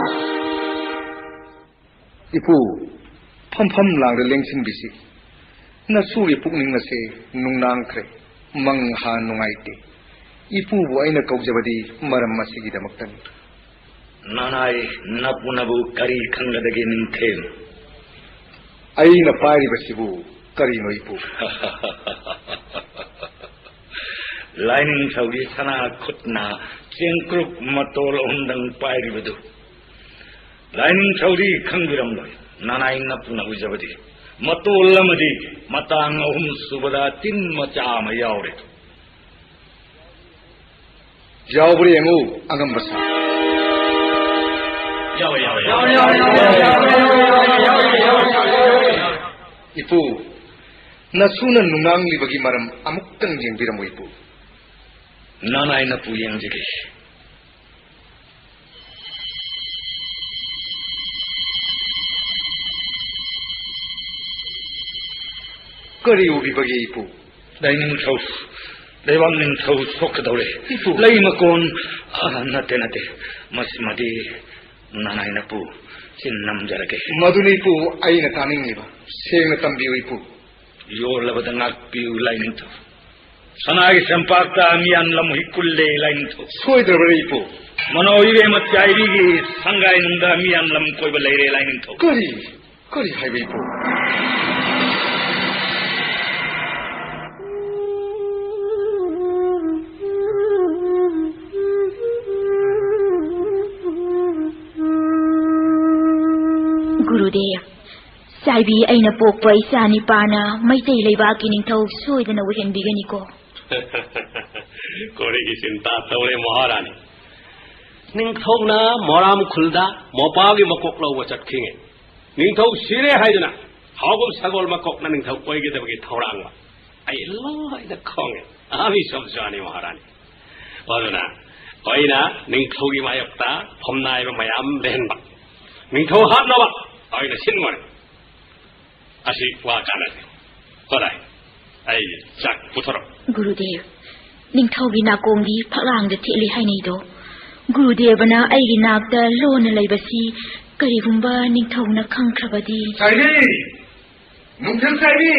ꯏꯄꯨ, ꯐꯝꯐꯝ ꯂꯥꯡꯗ ꯂꯦꯡꯁꯤꯟꯕꯤꯁꯤ꯫ ꯅꯁꯨꯒꯤ ꯄꯨꯛꯅꯤꯡ ꯑꯁꯦ ꯅꯨꯡꯅꯥꯡꯈ꯭ꯔꯦ, ꯃꯪꯍꯥ ꯅꯨꯡꯉꯥꯏꯇꯦ꯫ ꯏꯄꯨꯕꯨ ꯑꯩꯅ ꯀꯧꯖꯕꯗꯤ ꯃꯔꯝ ꯑꯁꯤꯒꯤꯗꯃꯛꯇꯅꯤ꯫ ꯅꯅꯥꯏ ꯅꯄꯨꯅꯕꯨ ꯀꯔꯤ ꯈꯪꯒꯗꯒꯦ ꯅꯤꯡꯊꯦꯝ? ꯑꯩꯅ ꯄꯥꯏꯔꯤꯕꯁꯤꯕꯨ ꯀꯔꯤꯅꯣ ꯏꯄꯨ? ꯂꯥꯏꯅꯤꯡꯊꯧꯒꯤ ꯁꯅꯥ ꯈꯨꯠꯅ ꯆꯦꯡꯀ꯭ꯔꯨꯞ ꯃꯇꯣꯜ ꯑꯍꯨꯝꯗꯪ ꯄꯥꯏꯔꯤꯕꯗꯨ꯫ ꯂꯥꯏꯅꯤꯡꯊꯧꯗꯤ ꯈꯪꯕꯤꯔꯝꯂꯣꯏ꯫ ꯅꯅꯥꯏ ꯅꯄꯨꯅ ꯎꯖꯕꯗꯤ ꯃꯇꯣꯜ ꯑꯃꯗꯤ ꯃꯇꯥꯡ ꯑꯍꯨꯝ ꯁꯨꯕꯗ ꯇꯤꯟ ꯃꯆꯥ ꯑꯃ ꯌꯥꯎꯔꯦ꯫ ꯌꯥꯎꯕ꯭ꯔꯥ ꯌꯦꯡꯉꯨ, ꯑꯉꯝꯕ ꯁꯥ꯫ ꯌꯥꯎꯋꯦ, ꯌꯥꯎꯋꯦ, ꯌꯥꯎꯋꯦ꯫ ꯏꯄꯨ, ꯅꯁꯨꯅ ꯅꯨꯡꯉꯥꯡꯂꯤꯕꯒꯤ ꯃꯔꯝ ꯑꯃꯨꯛꯇꯪ ꯌꯦꯡꯕꯤꯔꯝꯃꯨ, ꯏꯄꯨ꯫ ꯅꯅꯥꯏ ꯅꯄꯨ ꯌꯦꯡꯖꯒꯦ꯫ ꯀꯔꯤ ꯎꯕꯤꯕꯒꯦ ꯏꯄꯨ? ꯂꯥꯏꯅꯤꯡꯊꯧ, ꯂꯩꯕꯥꯛ ꯅꯤꯡꯊꯧ ꯊꯣꯛꯀꯗꯧꯔꯦ꯫ ꯏꯄꯨ꯫ ꯂꯩ ꯃꯀꯣꯟ, ꯑ, ꯅꯠꯇꯦ, ꯅꯠꯇꯦ꯫ ꯃꯁꯤꯃꯗꯤ ꯅꯅꯥꯏꯅꯄꯨ ꯆꯤꯟ ꯅꯝꯖꯔꯒꯦ꯫ ꯃꯗꯨꯅꯤ ꯏꯄꯨ ꯑꯩꯅ ꯇꯥꯅꯤꯡꯂꯤꯕ꯫ ꯁꯦꯡꯅ ꯇꯝꯕꯤꯌꯨ ꯏꯄꯨ꯫ ꯌꯣꯜꯂꯕꯗ ꯉꯥꯛꯄꯤꯌꯨ ꯂꯥꯏꯅꯤꯡꯊꯧ꯫ ꯁꯅꯥꯒꯤ ꯁꯦꯝꯄꯥꯛꯇ ꯃꯤꯌꯥꯟ ꯂꯝꯍꯨꯏ ꯀꯨꯜꯂꯦ ꯂꯥꯏꯅꯤꯡꯊꯧ꯫ ꯁꯣꯏꯗ꯭ꯔꯕ꯭ꯔꯥ ꯏꯄꯨ? ꯃꯅꯣ ꯏꯕꯦꯝꯃ ꯆꯥꯏꯕꯤꯒꯤ ꯁꯪꯒꯥꯏꯅꯨꯡꯗ ꯃꯤꯌꯥꯟ ꯂꯝ ꯀꯣꯏꯕ ꯂꯩꯔꯦ ꯂꯥꯏꯅꯤꯡꯊꯧ꯫ ꯀꯔꯤ? ꯀꯔꯤ ꯍꯥꯏꯕ ꯏꯄꯨ? ꯒꯨꯔꯨꯗꯦꯕ, ꯆꯥꯏꯕꯤ ꯑꯩꯅ ꯄꯣꯛꯄ ꯏꯆꯥ ꯅꯤꯄꯥꯅ ꯃꯩꯇꯩ ꯂꯩꯕꯥꯛꯀꯤ ꯅꯤꯡꯊꯧ ꯁꯣꯏꯗꯅ ꯑꯣꯏꯍꯟꯕꯤꯒꯅꯤꯀꯣ꯫ ꯀꯣꯔꯤꯒꯤ ꯆꯤꯟꯇꯥ ꯇꯧꯔꯦ ꯃꯍꯥꯔꯥꯅꯤ꯫ ꯅꯤꯡꯊꯧꯅ ꯃꯣꯔꯥꯝ ꯈꯨꯜꯗ ꯃꯣꯄꯥꯒꯤ ꯃꯀꯣꯛ ꯂꯧꯕ ꯆꯠꯈꯤꯉꯩ, ꯅꯤꯡꯊꯧ ꯁꯤꯔꯦ ꯍꯥꯏꯗꯨꯅ ꯍꯥꯎꯒꯨꯝ ꯁꯒꯣꯜ ꯃꯀꯣꯛꯅ ꯅꯤꯡꯊꯧ ꯑꯣꯏꯒꯗꯕꯒꯤ ꯊꯧꯔꯥꯡꯕ ꯑꯩ ꯂꯣꯏꯅ ꯈꯪꯉꯦ꯫ ꯑꯍꯥꯕꯤ ꯁꯣꯝꯁꯨ ꯌꯥꯅꯤ ꯃꯍꯥꯔꯥꯅꯤ꯫ ꯑꯗꯨꯅ ꯑꯩꯅ ꯅꯤꯡꯊꯧꯒꯤ ꯃꯥꯌꯣꯛꯇ ꯐꯝꯅꯥꯏꯕ ꯃꯌꯥꯝ ꯂꯩꯍꯟꯕ, ꯅꯤꯡꯊꯧ ꯍꯥꯠꯅꯕ ꯑꯩꯅ ꯁꯤꯟꯕꯅꯤ꯫ ꯑꯁꯤ ꯋꯥ ꯀꯥꯟꯅꯗꯦ꯫ ꯍꯣꯔꯥꯏ, ꯑꯩ ꯆꯥꯛ ꯄꯨꯊꯣꯔꯛ꯫ ꯒꯨꯔꯨꯗꯦꯕ, ꯅꯤꯡꯊꯧꯒꯤ ꯅꯥꯀꯣꯡꯗꯤ ꯐꯛꯂꯥꯡꯗ ꯊꯦꯠꯂꯤ ꯍꯥꯏꯅꯩꯗꯣ꯫ ꯒꯨꯔꯨꯗꯦꯕꯅ ꯑꯩꯒꯤ ꯅꯥꯛꯇ ꯂꯣꯟꯅ ꯂꯩꯕꯁꯤ ꯀꯔꯤꯒꯨꯝꯕ ꯅꯤꯡꯊꯧꯅ ꯈꯪꯈ꯭ꯔꯕꯗꯤ? ꯆꯥꯏꯕꯤ! ꯅꯨꯡꯊꯤꯜ ꯆꯥꯏꯕꯤ!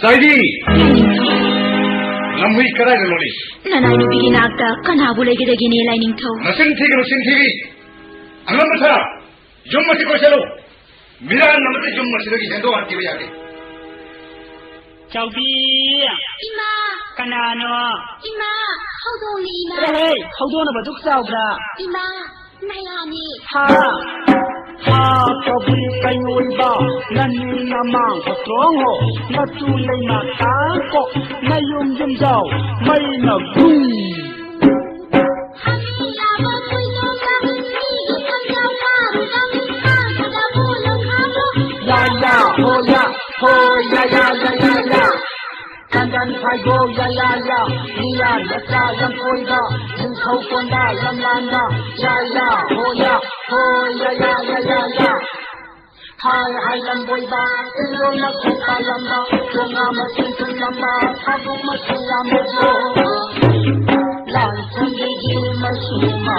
ꯆꯥꯏꯕꯤ! ꯂꯥꯏꯅꯤꯡꯊꯧ꯫ ꯂꯝꯍꯨꯏ ꯀꯗꯥꯏꯗ ꯂꯣꯠꯂꯤ? ꯅꯅꯥꯏ ꯅꯨꯄꯤꯒꯤ ꯅꯥꯛꯇ ꯀꯅꯥꯕꯨ ꯂꯩꯒꯗꯒꯦꯅꯦ, ꯂꯥꯏꯅꯤꯡꯊꯧ? ꯅꯆꯤꯟ ꯊꯤꯒꯅꯨ, ꯆꯤꯟ ꯊꯤꯕꯤ! ꯑꯉꯝꯕ ꯁꯥ! ꯌꯨꯝ ꯑꯁꯤ ꯀꯣꯏꯁꯜꯂꯨ! ꯃꯤꯔꯥꯟ ꯑꯃꯗ ꯌꯨꯝ ꯑꯁꯤꯗꯒꯤ ꯍꯦꯟꯗꯣꯛ ꯍꯟꯈꯤꯕ ꯌꯥꯗꯦ꯫ ꯆꯥꯎꯕꯤ! ꯏꯃꯥ! ꯀꯅꯥꯅꯣ? ꯏꯃꯥ! ꯍꯧꯗꯣꯡꯅꯤ, ꯏꯃꯥ! ꯆꯠꯂꯣꯍꯦ! ꯍꯧꯗꯣꯡꯅꯕꯨ ꯑꯗꯨꯛ ꯆꯥꯎꯕ꯭ꯔꯥ? ꯏꯃꯥ! ꯅꯌꯥꯅꯤ! ꯍꯥ! ꯍꯥ! ꯆꯥꯎꯕꯤ ꯀꯩꯅꯣ ꯑꯣꯏꯕ, ꯅꯅꯤ ꯅꯃꯥꯡ ꯍꯣꯇ꯭ꯔꯣꯡ ꯍꯣ, ꯅꯆꯨ ꯂꯩꯃ ꯇꯥꯡꯀꯣ, ꯅꯌꯨꯝ ꯌꯨꯝꯖꯥꯎ ꯃꯩꯅ ꯒꯨꯡ꯫ ꯌꯥ ꯌꯥ ꯍꯣ ꯌꯥ ꯍꯣ ꯌꯥ ꯌꯥ ꯌꯥ ꯌꯥ ꯌꯥ꯫ ꯀꯥꯟꯗꯟ ꯐꯥꯏꯕꯣ ꯌꯥ ꯌꯥ ꯌꯥ꯫ ꯃꯤꯌꯥ ꯅꯆꯥ ꯂꯝꯀꯣꯏꯕ꯫ ꯅꯤꯡꯊꯧ ꯀꯣꯟꯗ ꯂꯝꯂꯥꯟꯗ꯫ ꯌꯥ ꯌꯥ ꯍꯣ ꯌꯥ ꯍꯣ ꯌꯥ ꯌꯥ ꯌꯥ ꯌꯥ ꯌꯥ꯫ ꯍꯥꯏ ꯍꯥꯏ ꯂꯝꯕꯣꯏꯕ, ꯏꯔꯣꯜ ꯃꯈꯣꯡ ꯄꯥꯜꯂꯝꯕ, ꯆꯣꯉꯥ ꯃꯁꯤꯡ ꯊꯨꯝꯂꯝꯕ, ꯊꯥꯕꯨꯡ ꯃꯁꯤꯡ ꯌꯥꯝꯕꯗꯣ꯫ ꯂꯥꯟ ꯊꯨꯝꯒꯤ ꯃꯆꯨꯃ,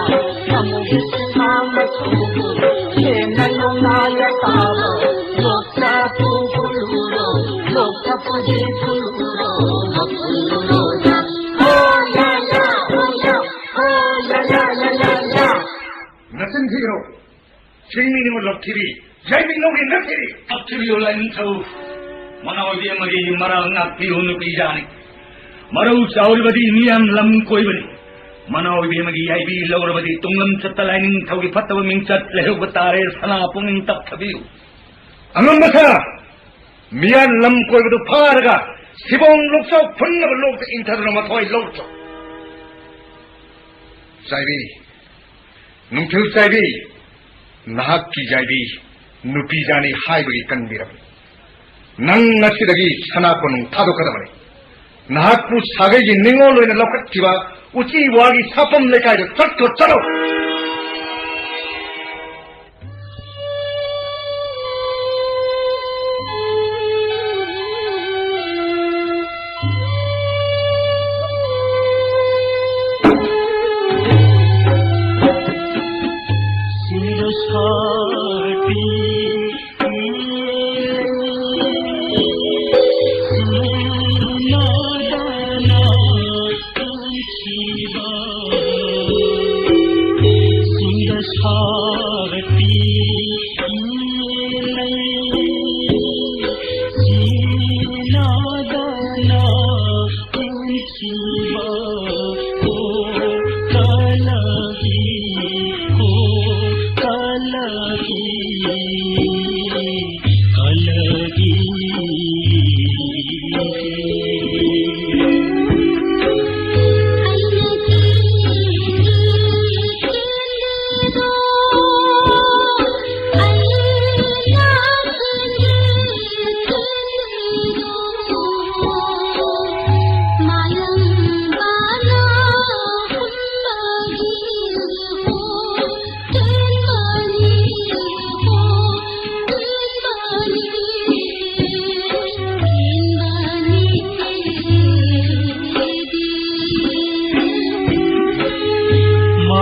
ꯅꯃꯨꯒꯤ ꯆꯤꯡꯃꯥ ꯃꯆꯨꯕꯨ, ꯍꯦꯟꯅ ꯌꯣꯡꯅ ꯌꯥꯇꯥꯕ, ꯂꯣꯛꯇ ꯄꯨꯈꯨꯂꯨꯔꯣ, ꯂꯣꯛꯇ ꯄꯨꯗꯤ ꯈꯨꯂꯨꯔꯣ, ꯈꯨꯂꯨꯔꯣ ꯌꯥ꯫ ꯍꯣ ꯌꯥ ꯌꯥ, ꯍꯣ ꯌꯥ, ꯍꯣ ꯌꯥ ꯌꯥ ꯌꯥ ꯌꯥ ꯌꯥ꯫ ꯅꯆꯤꯟ ꯊꯤꯒꯅꯨ꯫ ꯆꯤꯡꯃꯤ ꯅꯤꯉꯣꯜ ꯂꯣꯛꯊꯤꯕꯤ, ꯌꯥꯏꯕꯤ ꯅꯧꯒꯤ ꯅꯠꯇꯦ꯫ ꯂꯣꯛꯊꯤꯕꯤꯌꯨ ꯂꯥꯏꯅꯤꯡꯊꯧ, ꯃꯅꯥꯎ ꯏꯕꯦꯝꯃꯒꯤ ꯃꯔꯥꯜ ꯉꯥꯛꯄꯤꯌꯨ ꯅꯨꯄꯤꯖꯥꯅꯤ꯫ ꯃꯔꯧ ꯆꯥꯎꯔꯤꯕꯗꯤ ꯃꯤꯌꯥꯝ ꯂꯝ ꯀꯣꯏꯕꯅꯤ꯫ ꯃꯅꯥꯎ ꯏꯕꯦꯝꯃꯒꯤ ꯌꯥꯏꯕꯤ ꯂꯧꯔꯕꯗꯤ ꯇꯨꯡꯂꯝ ꯆꯠꯇ ꯂꯥꯏꯅꯤꯡꯊꯧꯒꯤ ꯐꯠꯇꯕ ꯃꯤꯡꯆꯠ ꯂꯩꯍꯧꯕ ꯇꯥꯔꯦ꯫ ꯁꯅꯥ ꯄꯨꯡꯅꯤꯡ ꯇꯞꯊꯕꯤꯌꯨ꯫ ꯑꯉꯝꯕ ꯁꯥ, ꯃꯤꯌꯥꯝ ꯂꯝ ꯀꯣꯏꯕꯗꯨ ꯐꯥꯔꯒ ꯁꯤꯕꯣꯡ ꯂꯣꯛꯆꯥꯎ ꯐꯨꯟꯅꯕ ꯂꯣꯛꯇ ꯏꯪꯊꯗꯨꯅ ꯃꯊ꯭ꯋꯥꯏ ꯂꯧꯔꯨꯆꯣ꯫ ꯆꯥꯏꯕꯤ, ꯅꯨꯡꯊꯤꯜ ꯆꯥꯏꯕꯤ, ꯅꯍꯥꯛꯀꯤ ꯌꯥꯏꯕꯤ ꯅꯨꯄꯤꯖꯥꯅꯤ ꯍꯥꯏꯕꯒꯤ ꯀꯟꯕꯤꯔꯕꯅꯤ꯫ ꯅꯪ ꯉꯁꯤꯗꯒꯤ ꯁꯅꯥ ꯀꯣꯅꯨꯡ ꯊꯥꯗꯣꯛꯀꯗꯕꯅꯤ꯫ ꯅꯍꯥꯛꯄꯨ ꯁꯥꯒꯩꯒꯤ ꯅꯤꯉꯣꯜ ꯑꯣꯏꯅ ꯂꯧꯈꯠꯈꯤꯕ ꯎꯆꯤ ꯋꯥꯒꯤ ꯁꯥꯐꯝ ꯂꯩꯀꯥꯏꯗ ꯆꯠꯈ꯭ꯔꯣ, ꯆꯠꯂꯣ꯫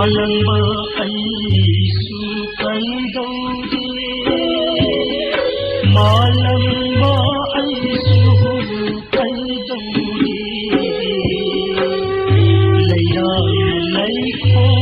ꯃꯥꯂꯪꯕ ꯑꯩꯁꯨ ꯀꯩꯗꯧꯔꯤ? ꯃꯥꯂꯪꯕ ꯑꯩꯁꯨ ꯀꯩꯗꯧꯔꯤ? ꯂꯩꯔꯥꯡ ꯂꯩꯈꯣꯡ